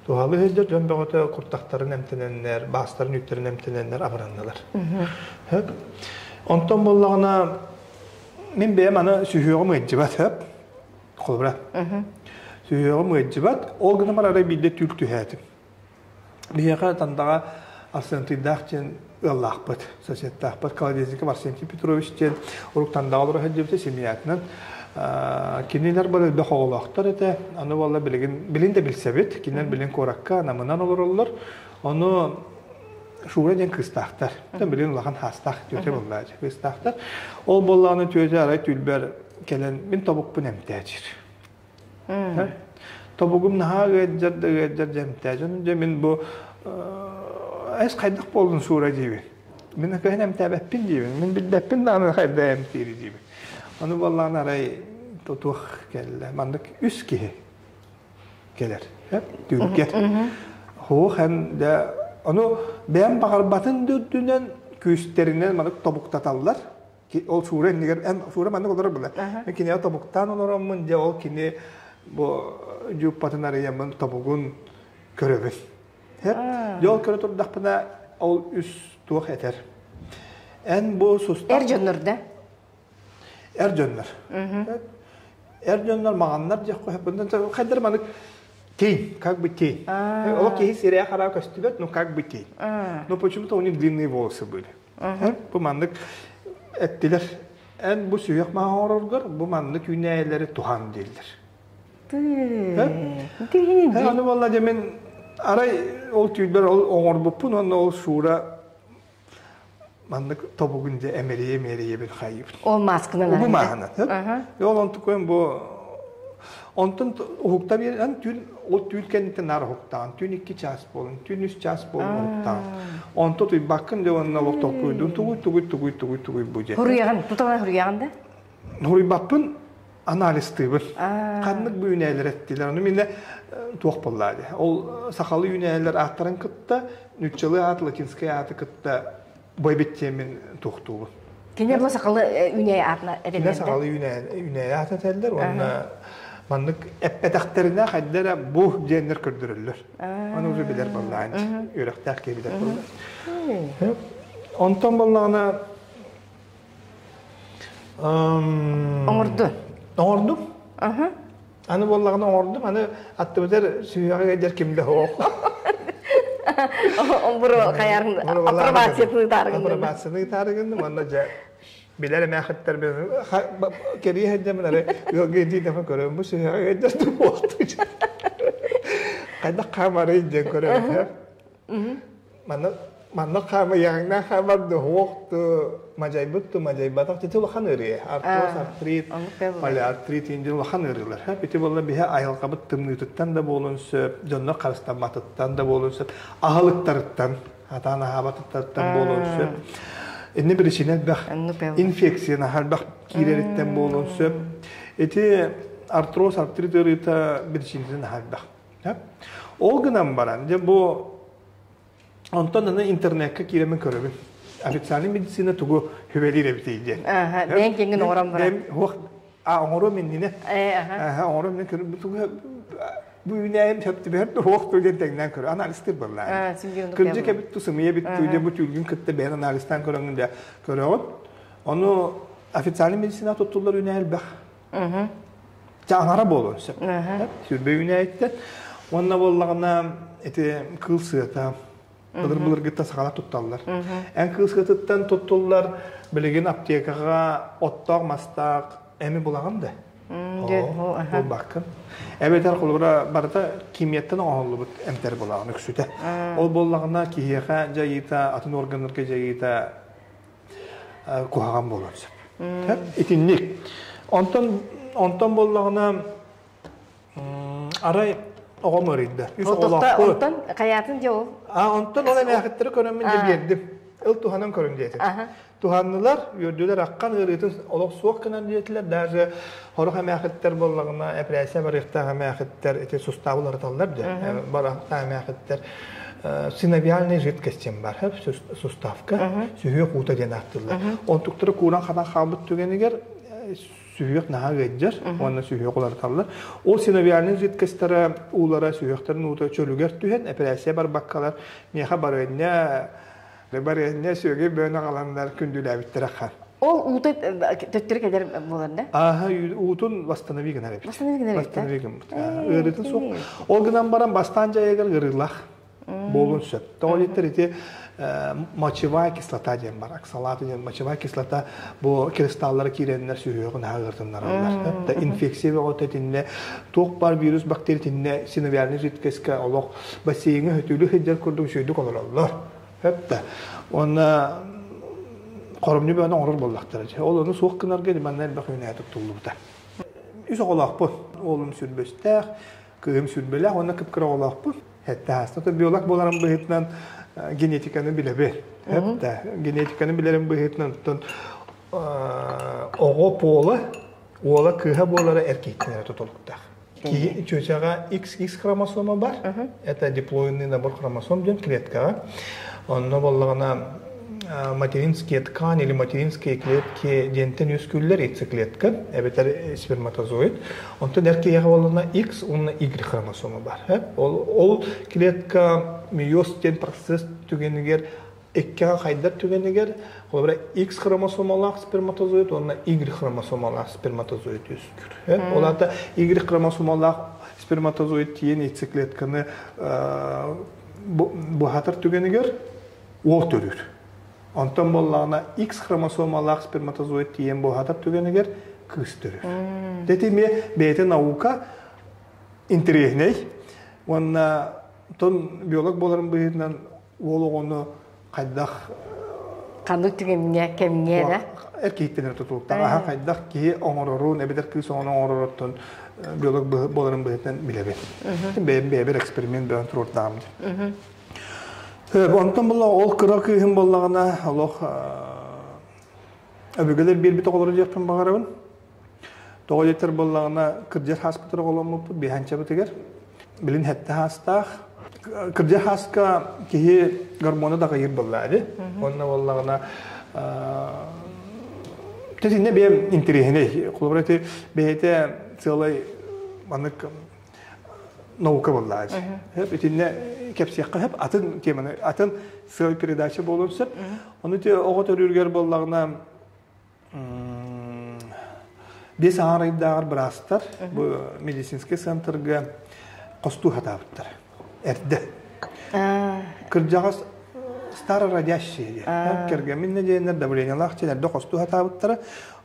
Туһалыы сылдьар дьон бөҕөтө куртахтарын эмтэнэннэр, баастарын үүттэрин эмтэнэннэр абыраннылар. Онтон буоллаҕына мин бэйэм аны сүһүөҕүм ыалдьыбат хөп. Холобура. Сүһүөҕүм ыалдьыбат. Ол гынан баран арай биирдэ түүл түһээтим. Биһиэхэ Тандаҕа Арсентийдаах диэн ыаллаахпыт, соседтаахпыт. Колодезников Арсентий Петрович диэн урук Тандаҕа олоро сылдьыбыта семьятынан. Кинилэр бары элбэх оҕолоохтор этэ. Аны буолла билигин билин да билсэбит. Кинилэр билин куоракка Намынан олороллор. Ону Шура диэн кыыстаахтар. Билин улахан хаастаах түөтэ буолла кыыстаахтар. Ол буоллаҕына түөтэ арай түүлбэр кэлэн мин тобукпун эмтээчир. Тобугум наһаа ыалдьар да ыалдьар дьэмтээ. Дьон дьэ мин бу эс хайдах буоллун суура диибин. Мин кыһын эмтээбэппин диибин. Мин билбэппин даҕаны хайда эмтиири диибин. Ону буоллаҕына арай туох кэллэ. Маннык үс киһи кэлэр. Түүргэ. Хуох эн дэ ону бэйэм баҕарбатын да үрдүнэн күүстэринэн маннык тобуктаталлар. Ол суура иннигэр эн суура маннык олорор була. Мен кинигэ тобуктаан олороммун дьэ ол кини бу дьууппатын арыйаммын тобугун көрөбүн. Дьэ ол көрө турдахпына ол үс туох этэр. Эн бу сустаах Эр дьоннор да? Эр дьоннор. Эр дьоннор маҕаннар диэх хайдар манык тень, как бы тень. Ол киһи сирэйэ хараҕа көстүбэт, но как бы тень. Но почему-то у них длинные волосы были. Бу маннык эттилэр. Эн бу сүһүөх маһа оҥороргор бу маннык үүнээйилэри туһан дииллэр. Аны буолла дьэ мин арай ол түүлбэр ол оҥорбуппун уонна ол Шура маннык тобугун дьэ эмэрийэ-эмэрийэбин хайыыбын. Ол мааскынан Бу мааһынан. Ол онтукуйум бу онтон уһукта биэрэн түүн ол түүл кэнниттэн наар уһуктаҕын. Түүн 2 чаас буолун, түүн 3 чаас буолун уһуктаҕын. Онто утуйбаккын дьэ уонна олох толкуйдуун тугуй тугуй тугуй тугуй тугуй бу дьэ. Хуруйаҕын, туталан хуруйаҕын да? Хуруйбаппын анализтыыбын. Ханнык бу үүнээлэр эттилэр. Ону минэ туох буоллаа дии. Ол сахалыы үүнээлэр ааттарын кытта нууччалыы аат, латинскай ааты кытта бойбит диэммин туохтуубун. Кинилэр бу сахалыы үүнээйи аатына этэллэр. Кинилэр сахалыы үүнээйи аата этэллэр уонна маннык эппэтэхтэринэ хайда эрэ бу диэннэр көрдөрөллөр. Аны уже билэр буоллаҕын үөрэхтээх киһи билэр буолла. Онтон буоллаҕына Оҥорду. Оҥордум. Аны буоллаҕына оҥордум, аны аттыбытар сүһүөҕэ кэлдэр ким да суох. Омбуру хайарын апробацияны ыытаарыгын. Апробацияны ыытаарыгын уонна дьэ билэр эмээхиттэр кэрии сылдьаммын эрэ ыалга илдьиинэфин көрөм бу сүһүөҕэ кэлдэр туохту хайдах хаамарый диэн көрөм Манна манна хаамыйаҕыҥнаах хаамар дуһуох ту мадьайбыт ту мадьайбатах ити улахан ыарыы. Артроз, артрит, полиартрит индин улахан ыарыылар. Ити буолла биһи айылҕабыт тымныытыттан да буолуон сөп, дьоннор харыстамматыттан да буолуон сөп, аһылыктарыттан, атаан аһаабатыттан буолуон сөп. Инни причина элбэх. Инфекция элбэх киирэриттэн буолуон сөп. Ити артроз, артрит ыарыыта причинатын элбэх. Ол гынан баран, дьэ бу онтон аны интернекка киирэммин көрөбүн. Официальный медицина тугу хүбэлиир эбитий диэн. Бэйэҥ киэҥҥин оҥорон баран. А оҥоруом иннинэ. Оҥоруом иннинэ көрүм тугу бу үүнээйим сөп түбэһэр туох ту диэн тэҥнээн көрө анализтыр буоллаа. Кырдьык эбит ту сымыйа эбит ту диэн бу түүлгүн кытта бэйэн анализтаан көрөҥүн да көрөҕүн. Ону официальный медицина туттуллар үүнээ элбэх. Чаҥара буолуон сөп. Сүрбэ үүнээйиттэн. Уонна буоллаҕына ити кыыл сыата былыр-былыргыттан саҕала тутталлар. Эн кыыл сыатыттан туттуллар билигин аптекаҕа оттоох мастаах эми булаҕын да? Булбаккын. Эбэтэр холобура барыта химияттан оҥоһуллубут эмтэр булаҕын үксүтэ. Ол буоллаҕына киһиэхэ дьайыыта, атын органнарга дьайыыта куһаҕан буолуон сөп. Итинник. Онтон онтон буоллаҕына арай оҕом ыарыйда. Үс оҕолоохпут. Онтон хайаатын дьэ ол? А онтон ол эмээхиттэри көрөммүн дьэ биэрдим. Ыл туһанан көрүн диэтим. Туһаннылар, үөрдүлэр, аккан ыарыытын олох суох гынан диэтилэр. Даже хорох эмээхиттэр буоллаҕына, эпэрээссийэ барыахтаах эмээхиттэр ити сустаабы уларыталлар дьэ. Барахтаах эмээхиттэр синовиальный жидкость диэн бар суставка сүһүөх уута диэн ааттыыллар. Онтуктара кууран хатан хаалбыт түгэнигэр сүһүөх наһаа ыалдьар уонна сүһүөх уларыталлар. Ол синовиальный жидкостара уулара сүһүөхтэрин уута чөлүгэр түһэн эпэрээссийэ барбаккалар миэхэ барыанньа барыанньа сүөгэй бөөн аҕаланнар күндүлээбиттэрэ хан. Ол уута төттөрү кэлэр буолар да? Ааһа уутун восстанови гынар эбит. Восстанови гынар эбит. Восстанови гыммыт. Ыарыытын суох. Ол гынан баран бастаан дьайыгар ыарыылаах буолуон сөп. Тоҕо диэттэр ити мочевая кислота диэн бар. Оксалаты диэн мочевая кислота бу кристаллара киирэннэр сүһүөҕүн аһа ыартыннараллар. Да инфекция бөҕөтө итиннэ туох бар вирус бактерия итиннэ синовиальный жидкостька олох бассейҥа хөтүүлүү сылдьар курдук үчүгэйдик олороллор. Сөп да. Уонна хоромньу бөҕөнү оҥорор буоллахтара. Ол ону суох гынарга манна элбэх үүнээйи туттуллубута. Үс оҕолоохпун. Уолум сүрбөстээх. Кыыһым сүүрбэлээх уонна кып-кыра оҕолоохпун. Хэтте хааста биолог буоларым быһыытынан генетиканы билэбин. Хэтте генетиканы билэрим быһыытынан оттон оҕо пола уола кыыһа буолара эр киһиттэн эрэ тутулуктаах. Киһи чүөчэҕэ XX хромосома бар. Это диплоидный набор хромосом диэн клеткаҕа. Онно буоллаҕына материнские ткани или материнские клетки диэнтэн үөскүүллэр яйцеклетка эбэтэр сперматозоид. Онтон эр киһиэхэ буоллаҕына X уонна Y хромосома бар. Ол, ол клетка мейоз диэн процесс түгэнигэр иккигэ хайдар түгэнигэр холобура X хромосомалаах сперматозоид уонна Y хромосомалаах сперматозоид үөскүүр. Ол аата Y хромосомалаах сперматозоид тиийэн яйцеклетканы буһатар түгэнигэр уол төрүүр. Онтон буоллаҕына X хромосомалаах сперматозоид тиийэн буһатар түгэнигэр кыыс төрүүр. Дэти эмиэ бэйэтэ наука интэриэһинэй уонна тон биолог буоларын быһыытынан уол оҕону хайдах ханнык түгэмҥэ кэмҥэ эрэ эр киһиттэн эрэ тутулуктаах аһа хайдах киһи оҥорорун эбэтэр кыыс оҕону оҥоророттон биолог буоларын быһыытынан билэбин бэйэм бэйэбэр эксперимент бөҕөн туруордаҕым дии онтон буолла ол кыра кыыһым буоллаҕына олох өбүгэлэр биэрбит оҕолоро диэхпин баҕарабын тоҕо диэтэр буоллаҕына кырдьар хааспытыгар оҕоломмуппут биһанчабытыгар билин хэттэ хаастаах кырдьар хааска киһи гормона даҕайыр буоллаа Онно буоллаҕына тэтинне бэйэм интэриэһинэй. Холобура ити бэйэтэ сыалай маннык наука буоллаа дии. Итиннэ кэпсиэххэ сөп атын теманы атын сыал передача буолуон сөп. Ону ити оҕо төрүүргэр буоллаҕына Биэс аҥаар ыйдааҕар быраастар бу медицинскэй центрга хостуу хатаабыттар. Эрдэ. Кырдьаҕас старородящие диэн. Кэргэммин нэдиэннэр давлениелаах диэн эрдэ хостуу хатаабыттара.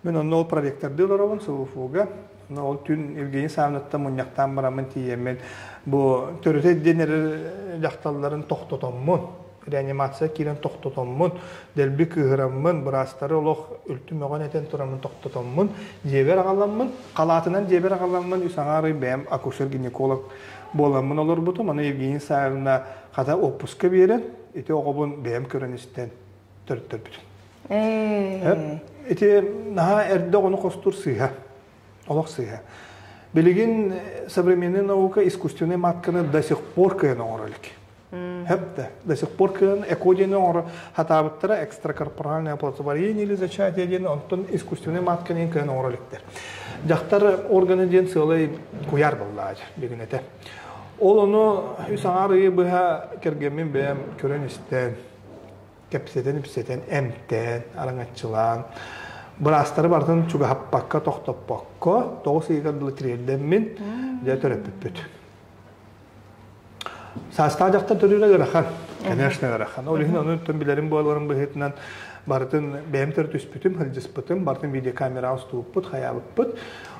Мин онно ол проректордыы олоробун СВФУга. Ол түүн Евгений Савнаттан мунньахтаан бараммын тиийэммин бу төрүтэ диэн эрэр дьахталларын тохтотоммун реанимация киирэн тохтотоммун, дэлби кыыһыраммын, быраастары олох үлтү мөҕөн этэн тураммын тохтотоммун, дьиэбэр аҕаламмын, халаатынан дьиэбэр аҕаламмын үс аҥаар ый бэйэм акушер-гинеколог буоламмын олорбутум. Аны Евгения Саввина хата отпуска биэрэн, ити оҕобун бэйэм көрөн истэн төрөттөрбүтүм. Ити наһаа эрдэ оҕону хостуур сыыһа. Олох сыыһа. Билигин современная наука искусственный матканы до сих пор кыайан оҥоро илик. Хэп до сих пор кыан эко диэни оҥоро хатаабыттара экстракорпоральное оплодотворение или зачатие диэн онтон искусственный матка диэн кыан оҥоро иликтэр. Дьахтар органы диэн сыалай куйаар буоллаачы бүгүн этэ. Ол ону үс аҥаар ыйы быһа кэргэммин бэйэм көрөн истэн, кэпсэтэн-ипсэтэн, эмтээн, араҥаччылаан, быраастары барытын чугаһаппакка, тохтоппокко, 9 ыйыгар дылы тириэрдэммин, дьэ төрөппүппүт. Саастаах дьахтар төрүүрэ ыарахан. Конечно, ыарахан. Ол иһин ону билэрим буоларын быһыытынан барытын бэйэм төрүтүспүтүм, сылдьыспытым, барытын видеокамераҕа устубуппут, хайаабыппыт.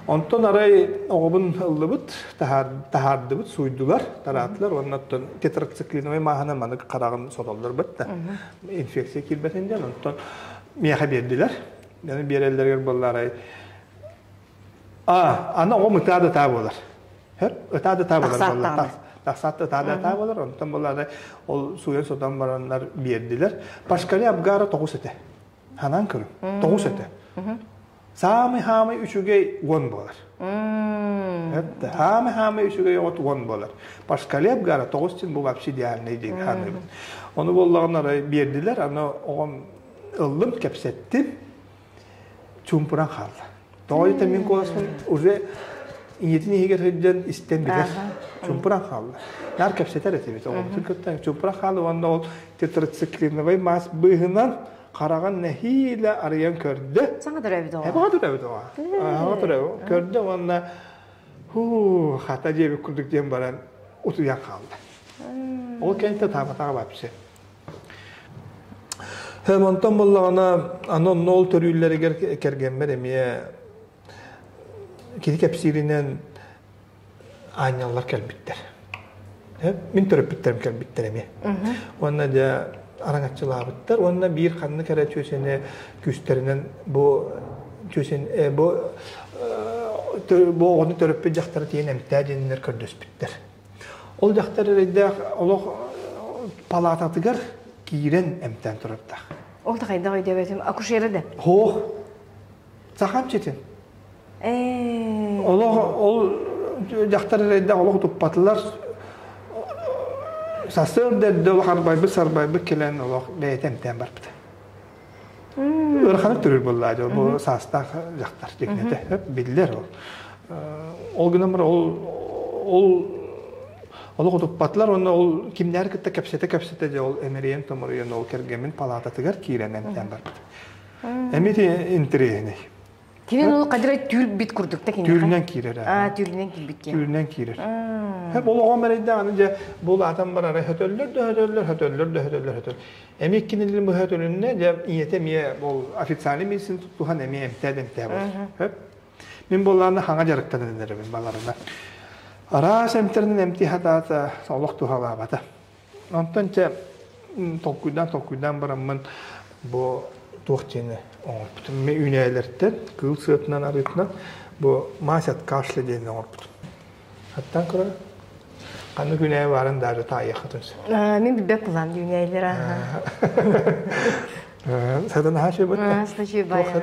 Онтон арай оҕобун ыллыбыт, таһаардыбыт, сууйдулар, тараатылар уонна оттон тетрациклиновай мааһынан маннык хараҕын сотоллор да инфекция киирбэтин диэн онтон миэхэ биэрдилэр. Яны биэрэллэригэр буолларай А, аны оҕом ытаа да ытаа буолар. Һэр, ытаа да ытаа буолар буолла. Тахсаат ытаа да ытаа буолар. Онтон буоллаҕына ол сууйан сотон бараннар биэрдилэр. Пашкали Абгара тоҕус этэ. Ханан көрүҥ. Тоҕус этэ. Саамай-хаамай үчүгэй уон буолар. Хаамай-хаамай үчүгэй оҕот уон буолар. Пашкали Абгара тоҕус дин бу вообще идеальный диэн ханыыбын. Ону буоллаҕына арай биэрдилэр. Аны оҕом ыллым, кэпсэттим. чуумпуран хаалла. Тоҕо диэтэ мин куоласпын уже ийэтин иһигэр сылдьан истэн билэр. Чуумпуран хаалла. Наар кэпсэтэр этибит оҕобутун кытта чуумпуран хаалла уонна ол тетрациклиновай маас быыһынан хараҕын нэһиилэ арыйан көрдө. Саҥа төрөөбүт оҕо. Саҥа төрөөбүт оҕо. Саҥа төрөөбүт. Көрдө уонна хуу хата диэбит курдук диэн баран утуйан хаалла. Ол кэнниттэн таабатаҕа вообще. Онтон буоллаҕына, аны онно ол төрүүллэригэр кэргэммэр эмиэ кини кэпсииринэн аанньаллар кэлбиттэр. Мин төрөппүттэрим кэлбиттэр эмиэ. Уонна дьэ араҥаччылаабыттар уонна биир ханнык эрэ чүөсэни күүстэринэн бу чүөсэн бу. Бу оҕону төрөппүт дьахтары тиийэн эмтээ диэннэр көрдөспүттэр. Ол дьахтар эрэйдээх олох палаататыгар киирэн эмтээн турардаах. Ол да хайдах өйдөөбөтүм. Акушера да? Хоох. Сахам читин. Олох ол дьахтар эрэйдээх олох туппатылар. Сарсыарда эрдэ олох арбайбыт сарбайбыт кэлэн олох бэйэтэ эмтээн барбыта. Ыараханнык төрүүр буоллаа дьол бу саастаах дьахтар дьиҥнэтэ биллэр ол. Ол гынан баран ол ол олох утуппатылар уонна ол кимнээр кытта кэпсэтэ-кэпсэтэ дьэ ол эмэрийэн томоруйан ол кэргэммин палаататыгар киирэн эмтээн барбыт. Эмиэ интэриэһинэй. Кини ол кадра түүл бит курдук та киниэхэ. Түүрүнэн киирэр. Аа, түүрүнэн киирбит диэн. Түүрүнэн киирэр. Хеп ол оҕом эрэйдээх аны дьэ бу улаатан барара хөтөллөр да хөтөллөр, хөтөллөр да хөтөллөр хөтөл. Эмиэ кинилин быһа өтөлүннэ дьэ ийэтэ эмиэ ол официальный медицина туттуһан эмиэ эмтээ эмтээ буолар. Хөп. Мин буоллаана хаҥа дьарыктанан эрэбин баларына. Араас эмтэринэн эмтии хатаата олох туһалаабата. Онтон чэ толкуйдаан толкуйдаан бараммын бу туох диэни оҥорбутум. Мен үүнээлэртэн кыыл сыатынан арыытынан бу мазь от кашля диэни оҥорбутум. Хаттан көрөр ханнык үүнээйи баарын даже таайыаххытын сөп. Мин билбэт булам үүнээйилэр Садан аһаа үчүгэй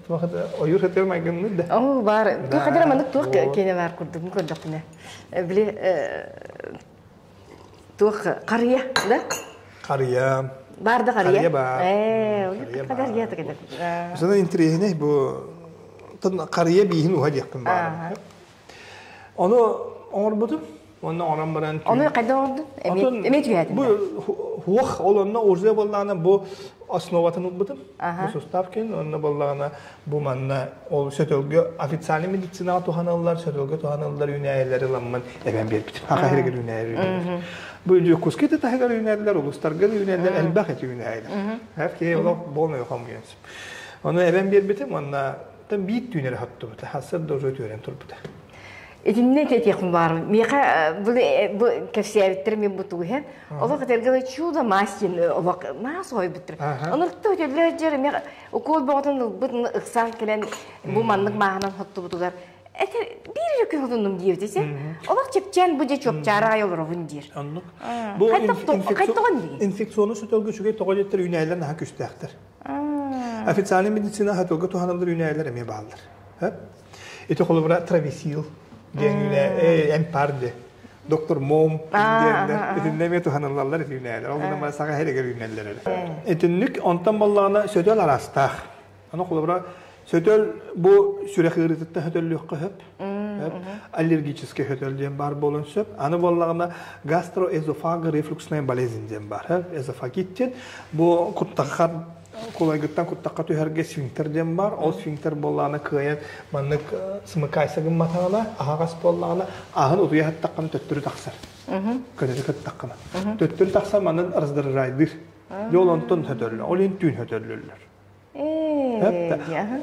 Туох ойуур хатыр майгынныр да. Оо баар. Туох хатыр маннык туох киэнэ баар курдук көрдөхпүнэ. Били туох харыйа да? Харыйа. Бар да харыйа. Харыйа бар. Ээ, харыйа такая. Сонун интэриэһинэй бу харыйа бииһин уһа диэхпин баар. Ону оҥорбутум. Онно оҥорон баран Ону хайда оҥордун? Эмиэ түһээтин. Бу хуох ол онно уже буоллаҕына бу основатын ылбытым. Бу сустав кин онно буоллаҕына бу манна ол сөтөлгө официальный медицинаҕа туһаныллар, сөтөлгө туһаныллар үүнээйилэри ыламмын эбэн биэрбитим. Хаха иһигэр үүнээйилэр. Бу Дьокуускай да таһыгар үүнэллэр, улуустарга да үүнэллэр, элбэх эти үүнээйилэр. Эр киһи олох болной хомуйан сөп. Ону эбэн биэрбитим уонна биир түүн эрэ хоттубута. Хасыр да уже түөрэн турбута. Итиннэ этиэхпин баарым. Миэхэ бу бу кэпсээбиттэр мен бу тугу Олох этэргэ чудо маас диэн олох маас ойбуттар. Онорто өтөллөр дьэр миэхэ укол боҕотун ылбыт ыксаан кэлэн бу маннык мааһынан хоттубутугар этер биир эрэ күн отуннум диэбитэ Олох чэпчээн бу дьэ чуопчаара аҕай олоробун диир. Оннук. Бу инфекционный сөтөлгө үчүгэй тоҕо диэттэр үүнээйилэр наһаа күстээхтэр. Официальный медицина сөтөлгө туһаныллар үүнээйилэр эмиэ бааллар. Ити холобура травесил диэн үүнээ эмпарде доктор Мом диэннэр итиннэ эмиэ туһаныллаллар ити үүнээлэр. Ол гынан саха иһигэр үүнэллэр эрэ. Итинник онтон боллаҕына сөтөл араастаах. Аны холобура сөтөл бу сүрэх ыарыытыттан сөтөллүөххэ сөп. Аллергический сөтөл диэн баар буолуон сөп. Аны буоллаҕына гастроэзофагорефлюксная болезнь диэн баар. Эзофагит диэн бу куттаххар кулайгыттан куттахха түһэргэ сфинктер диэн баар. Ол сфинктер буоллаҕына кыайан маннык смыкайса гымматаҕына, аһаҕас буоллаҕына, аһын утуйа сыттаххына төттөрү тахсар. Көнөрү кыттаххына. Төттөрү тахсан манан раздражайдыыр. Дьэ ол онтон сөтөллөр. Ол иһин түүн сөтөллөллөр.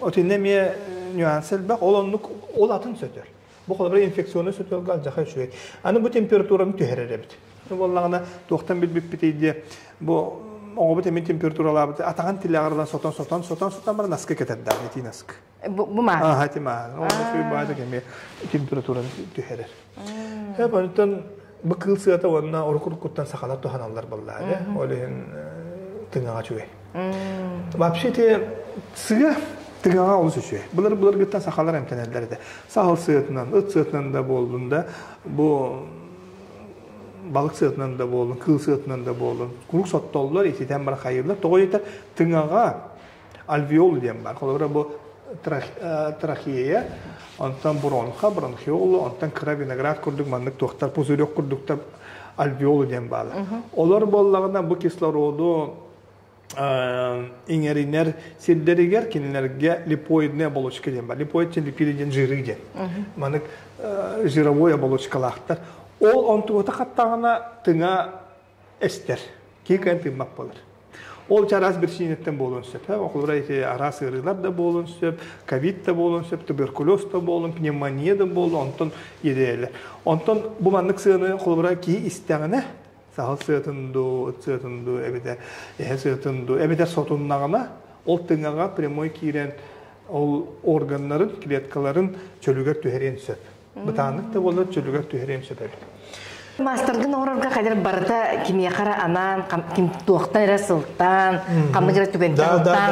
Отинне эмиэ нюанс элбэх. Ол оннук ол атын сөтөл. Бу холобура инфекционный сөтөлгө алдьархай үчүгэй. Аны бу температураны түһэрэр эбит. Буоллаҕына туохтан билбиппитий диye бу оҕобут эмиэ температуралаабыт атаҕын тилэҕэр сотон сотон сотон сотон баран наскы кэтэрдээх итии наскы. Бу маа. Аха ити маа. Ол баада кэмиэ температураны түһэрэр. Хэп онтон бу кыыл сыата уонна уруккуттан сахалар туһаналлар баллаады. Ол иһин тыҥаҕа үчүгэй. Вообще те сыа тыҥаҕа олус үчүгэй. Былыр былыргыттан сахалар эмтэнэллэр этэ. Сахал сыатынан, ыт сыатынан да буоллун да, бу балык сыатынан да буоллун, кыыл сыатынан да буоллун, куруук соттоллор, ититэн бар хайыыллар. Тоҕо диэтэр тыҥаҕа альвеол диэн бар. Холобура бу трахея, онтон бронха, бронхиола, онтон кыра виноград курдук маннык туохтар, пузырек курдуктар альвеолу диэн баалар. Олор буоллаҕына бу кислороду иҥэринэр сирдэригэр кинилэргэ липоидная оболочка диэн бар. Липоид диэн липиды диэн жиры диэн. Маннык жировой оболочкалаахтар. Ол онтугута хаттаҕына тыҥа эстэр. Киһи кыайан тыыммат буолар. Ол араас биричиинэттэн буолуон сөп. Холобура ити араас ыарыылар да буолуон сөп, ковид да буолуон сөп, туберкулез да буолуон, пневмония да буолуон, онтон иэдэйэллэр. Онтон бу маннык сыаны холобура киһи истэҕинэ, саһыл сыатын дуу, ыт сыатын дуу, эбэтэр эһэ сыатын дуу, эбэтэр сотуннаҕына, ол тыҥаҕа прямой киирэн Ол органнарын, клеткаларын чөлүгэр түһэриэн сөп. Бытааннык да буоллар чөлүгэр түһэриэн сөп эбит. Маастаргын оҥорорго хадыр барыта кимиэхэ эрэ анаан, ким туохтан эрэ сылтаан, ханнык эрэ түгэнтэн сылтаан,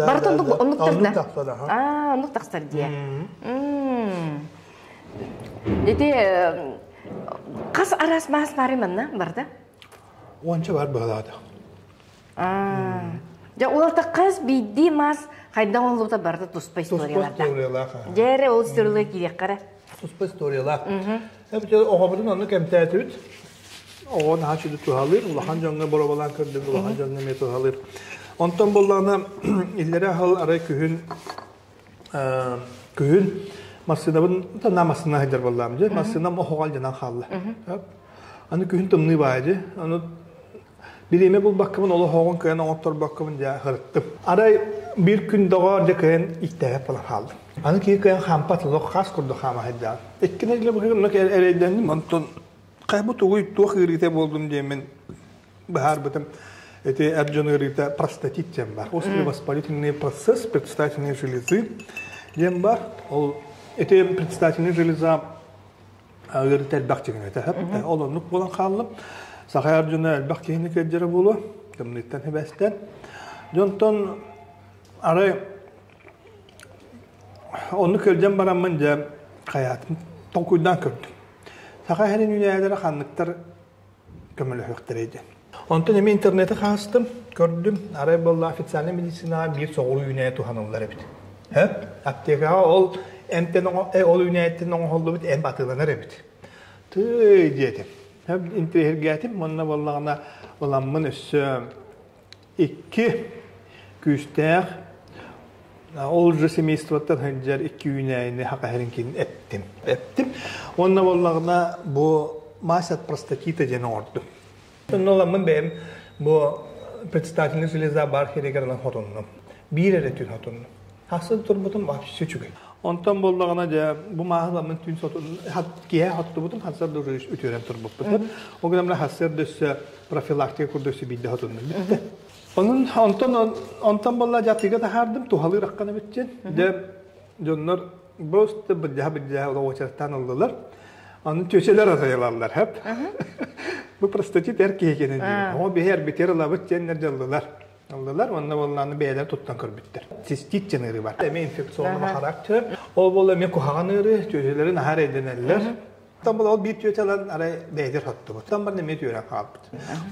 барыта оннук оннук тахсар. Аа, оннук тахсар диэ. Ити хас араас маас баарый манна барыта? Уонча бар быһалаата. Дьэ, уолта хас биирдии маас хайдах оҥоһуллубута барыта туспа историялардаах. Туспа историялаах. Дьэ эрэ ол историялар киириэххэ эрэ. Туспа историялаах. Эбэтэр оҕобутун онно кэмтээтибит. Оҕо наһаа үчүгэй туһалыыр, улахан дьоҥҥо боруобалаан көрдүм, улахан дьоҥҥо эмиэ туһалыыр. Онтон буоллаҕына иллэрэ аһыл арай күһүн күһүн массыынабын на массыына сылдьар буоллаҕым дьэ массыынам оһоҕо алдьанан хаалла. Аны күһүн тымныы баайы дьэ. Аны Бириэмэ булбаккабын, ол оһоҕун кыайан оҥотторбоккобун дьэ ырыттым. Арай биир күн доҕоор дьэ кыайан иттээбэт буолан хааллым. Аны киһи кыайан хаампат, олох хаас курдук хаама сылдьаҕын. Икки нэдиэлэ быһыгын оннук эрэйдэнним, онтон хайа бу тугуй, туох ыарыыта буоллум диэммин быһаарбытым. Ити эр дьон ыарыыта простатит диэн бар. Острый воспалительный процесс предстательной железы диэн бар. Ол ити предстательная железа ыарыыта элбэх дьиҥинэтэ сөп. Ол оннук буолан хааллым. Саха дьоно элбэх киһини кэлдьэрэ буолуо, тымныыттан хибэстэн. Дьонтон арай оннук кэлдьэн бараммын дьэ хайаатын толкуйдаан көрдүм. Саха иһэрин үүнээйилэрэ ханныктар көмөлөһүөхтэрэй диэн. Онтон эмиэ интернети хаастым, көрдүм. Арай буолла официальнай медицинаҕа биир соҕуруу үүнээйи туһаныллар эбит. Сөп. Аптекаҕа ол эмтэн ол үүнээйиттэн оҥоһуллубут эмп атыыланар эбит. Тыый диэтим. Интэриэһиргээтим уонна буоллаҕына ыламмын өссө икки күүстээх ол же семействоттан сылдьар икки үүнээйини хакаһырын эптим. Эптим. Уонна буоллаҕына бу мазь от простатита диэн оҥордум. Онно ыламмын бэйэм бу предстательный железа бар херигэр ылан хотуннум. Биир эрэ түүн хотуннум. Хассын турбутум вообще үчүгэй. Онтон буоллаҕына дьэ бу мааһы ыламмын түүн сотун киэһэ хоттубутум хасыр да үтүөрэн турбуппут. Ол гынан хасыр да өссө профилактика курдук биирдэ хотуннум бүттэ. Онон онтон онтон буолла дьатыга таһаардым туһалыыр аккана бүтчен. Дьэ дьоннор просто былдьаһа былдьаһа очерттаан ыллылар. Аны чөчөлөр атайылаллар хэп. Бу простатит эр киһи кенен диир. Оҕо биһи эрбитер ылабыт диэннэр дьаллылар. Ыллылар, онно буоллааны бэйэлэр туттан көрбүттэр. Цистит диэн ыарыы бар. Эмиэ инфекционный характер. Ол буолла эмиэ куһаҕан ыарыы, чөчөлөрүн аһар эйдэнэллэр. Там ол биир түөтэ ылан арай бэйэтэр хоттубут. Там бар эмиэ түөрэн хаалбыт.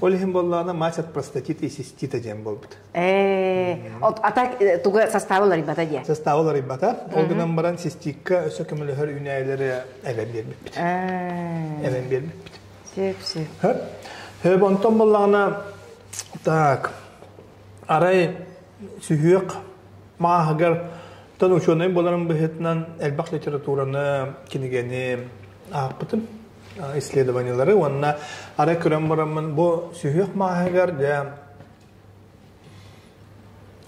Ол иһин буоллаана мазь от простатита и цистита диэн буолбут. А так туга состава уларыйбата диye. Состава уларыйбата. Ол гынан баран цистикка өссө көмөлөһөр үүнээйилэри эбэн биэрбиппит. Эбэн биэрбиппит. Сөп, сөп. Хөп, онтон буоллаҕына так арай сүһүөх мааһыгар тон учуонай буоларым быһыытынан элбэх литератураны, кинигэни аахпытым, исследованиелары уонна арай көрөн бараммын бу сүһүөх мааһыгар дьэ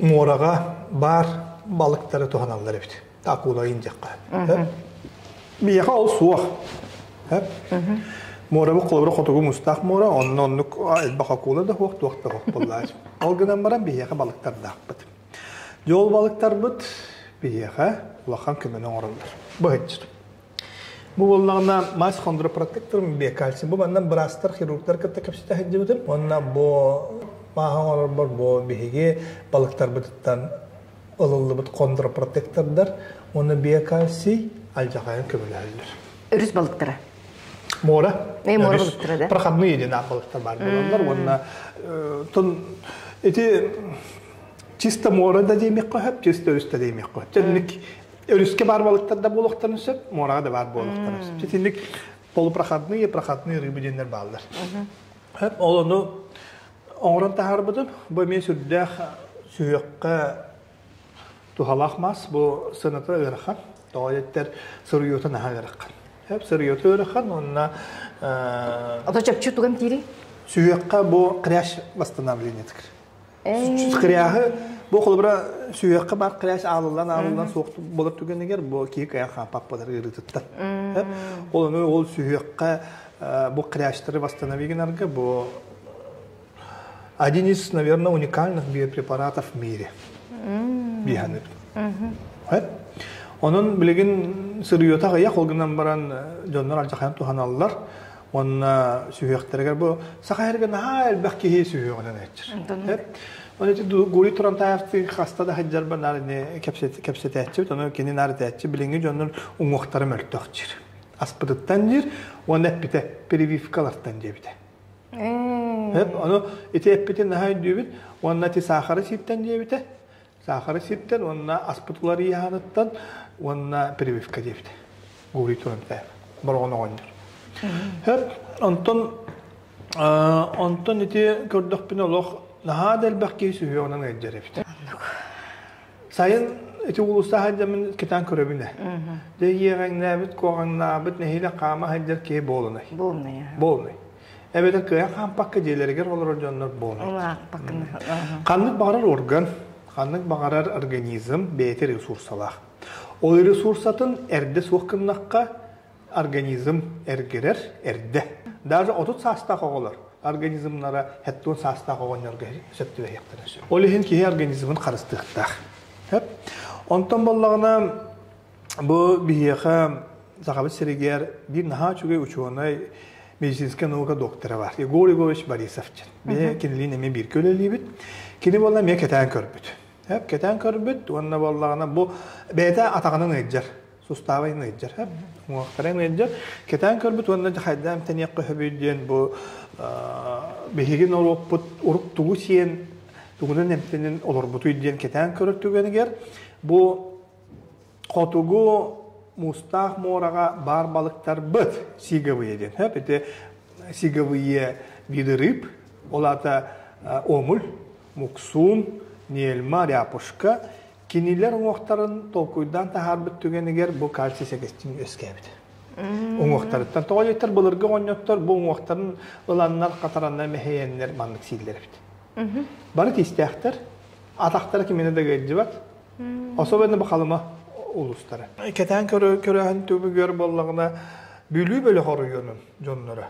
муораҕа баар балыктары туһаналлар эбит. Акула диэххэ. Биһиэхэ ол суох. Муорабыт холобура хотугу мустаах муора, онно оннук элбэх акула да суох, туох да суох буоллаачы. Ол гынан баран биһиэхэ балыктардаахпыт. Дьэ ол балыктарбыт биһиэхэ улахан көмөнү оҥороллор. Быһыччы. Бу буоллаҕына мазь хондропротектор биокальций. Бу манна быраастар, хирургтар кытта кэпсэтэ сылдьыбытым. Уонна бу мааһы оҥорорбор бу биһиги балыктарбытыттан ылыллыбыт хондропротектордар уонна биокальций алдьархайын көмөлөһөллөр. Өрүс балыктара. Муора. Муора балыктара да. Проходные диэн балыктар баар буолаллар уонна тон ити чисто муора да диэмиэххэ сөп, чисто өрүс да диэмиэххэ сөп. Тэнник өрүскэ баар балыктар да буолуохтарын сөп, муораҕа да баар буолуохтарын сөп. Итинник полупроходные, проходные рыбы диэннэр бааллар. Ол ону оҥорон таһаарбытым. Бу эмиэ сүрдээх сүһүөххэ туһалаах мас. Бу сыаната ыарахан. Тоҕо диэттэр сырыйыыта наһаа ыарахан. Сөп сырыйыыта ыарахан уонна Ото чопчу тугам тиири? Сүһүөххэ бу хрящ восстановлениетыгар. Хряһы бу холобура сүһүөххэ бар хрящ аалыллан аалыллан суох болар түгэнигэр бу киһи кыайан хаампат болар ыарыытыттан. Ол ону ол сүһүөххэ бу хрящтары восстановить гынарга бу один из, наверное, уникальных биопрепаратов в мире. Биһаныр. Хөп. Онон билигин сырыйыта аҕыйах, ол гынан баран дьоннор алдьархайын туһаналлар. Уонна сүһүөхтэригэр бу саха эргэ наһаа элбэх киһи сүһүөҕүнэн эччир. Оны ити Гурий Турантаевтыы хаста да сылдьарбар наар ини кэпсэтээччибит, ону кини наар этээччи билиҥҥи дьоннор уҥуохтара мөлтөх диир. Аспытыттан диир, уонна эппитэ прививкалартан диэбитэ. Ону ити эппитин наһаа өйдүүбүт, уонна ити саахары сииртэн диэбитэ. Саахары сиртэн уонна аспыт уларыйааныттан уонна прививка диэбит. Гурий Турантаев. Бороҕон оҕонньор. Хөп, онтон онтон ити көрдөхпүнэ олох наһаа да элбэх киһи сүһүөҕүнэн ыалдьар эбит. Сайын ити уулусса сылдьаммын кэтэн көрөбүн ээ. Дьэ иэҕэҥнээбит, куоҕаҥнаабыт, нэһиилэ хаама сылдьар киһи буолунай. Буолунай. Буолунай. Эбэтэр кыайан хаампакка дьиэлэригэр олорор дьоннор буолар. Ханнык баҕарар орган, ханнык баҕарар организм бэйэтэ ресурсалаах. Ол ресурсатын эрдэ суох гыннахха организм эргэрэр эрдэ. Даже 30 саастаах оҕолор организмнара 70 саастаах оҕонньорго сөп түбэһиэхтэрин сөп. Ол иһин киһи организмын харыстыахтаах. Онтон буоллаҕына Бу биһиэхэ Сахабыт сиригэр биир наһаа үчүгэй учуонай, медицинскэй наука доктора бар. Егор Егорович Борисов диэн. Биһи кинилиин эмиэ бииргэ үлэлиибит. Кини буолла эмиэ кэтээн көрбүт. Эп кэтээн көрбүт уонна буоллаҕына бу бэйэтэ атаҕынан ыалдьар, сустаабайын ыалдьар, эп уҥуохтарын ыалдьар. Кэтээн көрбүт уонна хайдах эмтэниэххэ сөбүй диэн бу биһиги норуоппут урук тугу сиэн тугунан эмтэнэн олорбутуй диэн кэтээн көрөр түгэнигэр бу Хотугу муустаах муораҕа баар балыктарбыт сиговые диэн. Хөп ити сиговые виды рыб, ол аата омуль, муксуун, нельма, ряпушка кинилэр уҥуохтарын толкуйдаан таһаарбыт түгэнигэр бу кальций сэгестин үөскээбит. Уҥуохтарыттан. Тоҕо диэтэр былыргы оҕонньоттор бу уҥуохтарын ыланнар, хатараннар, мэһэйэннэр маннык сииллэр эбит. Бары тиистээхтэр, атахтара кимиэнэ да ыалдьыбат. Особенно бу Халыма улуустара. Кэтээн көрөөһүн түмүгэр буоллаҕына Бүлүү бөлөх оройуонун дьонноро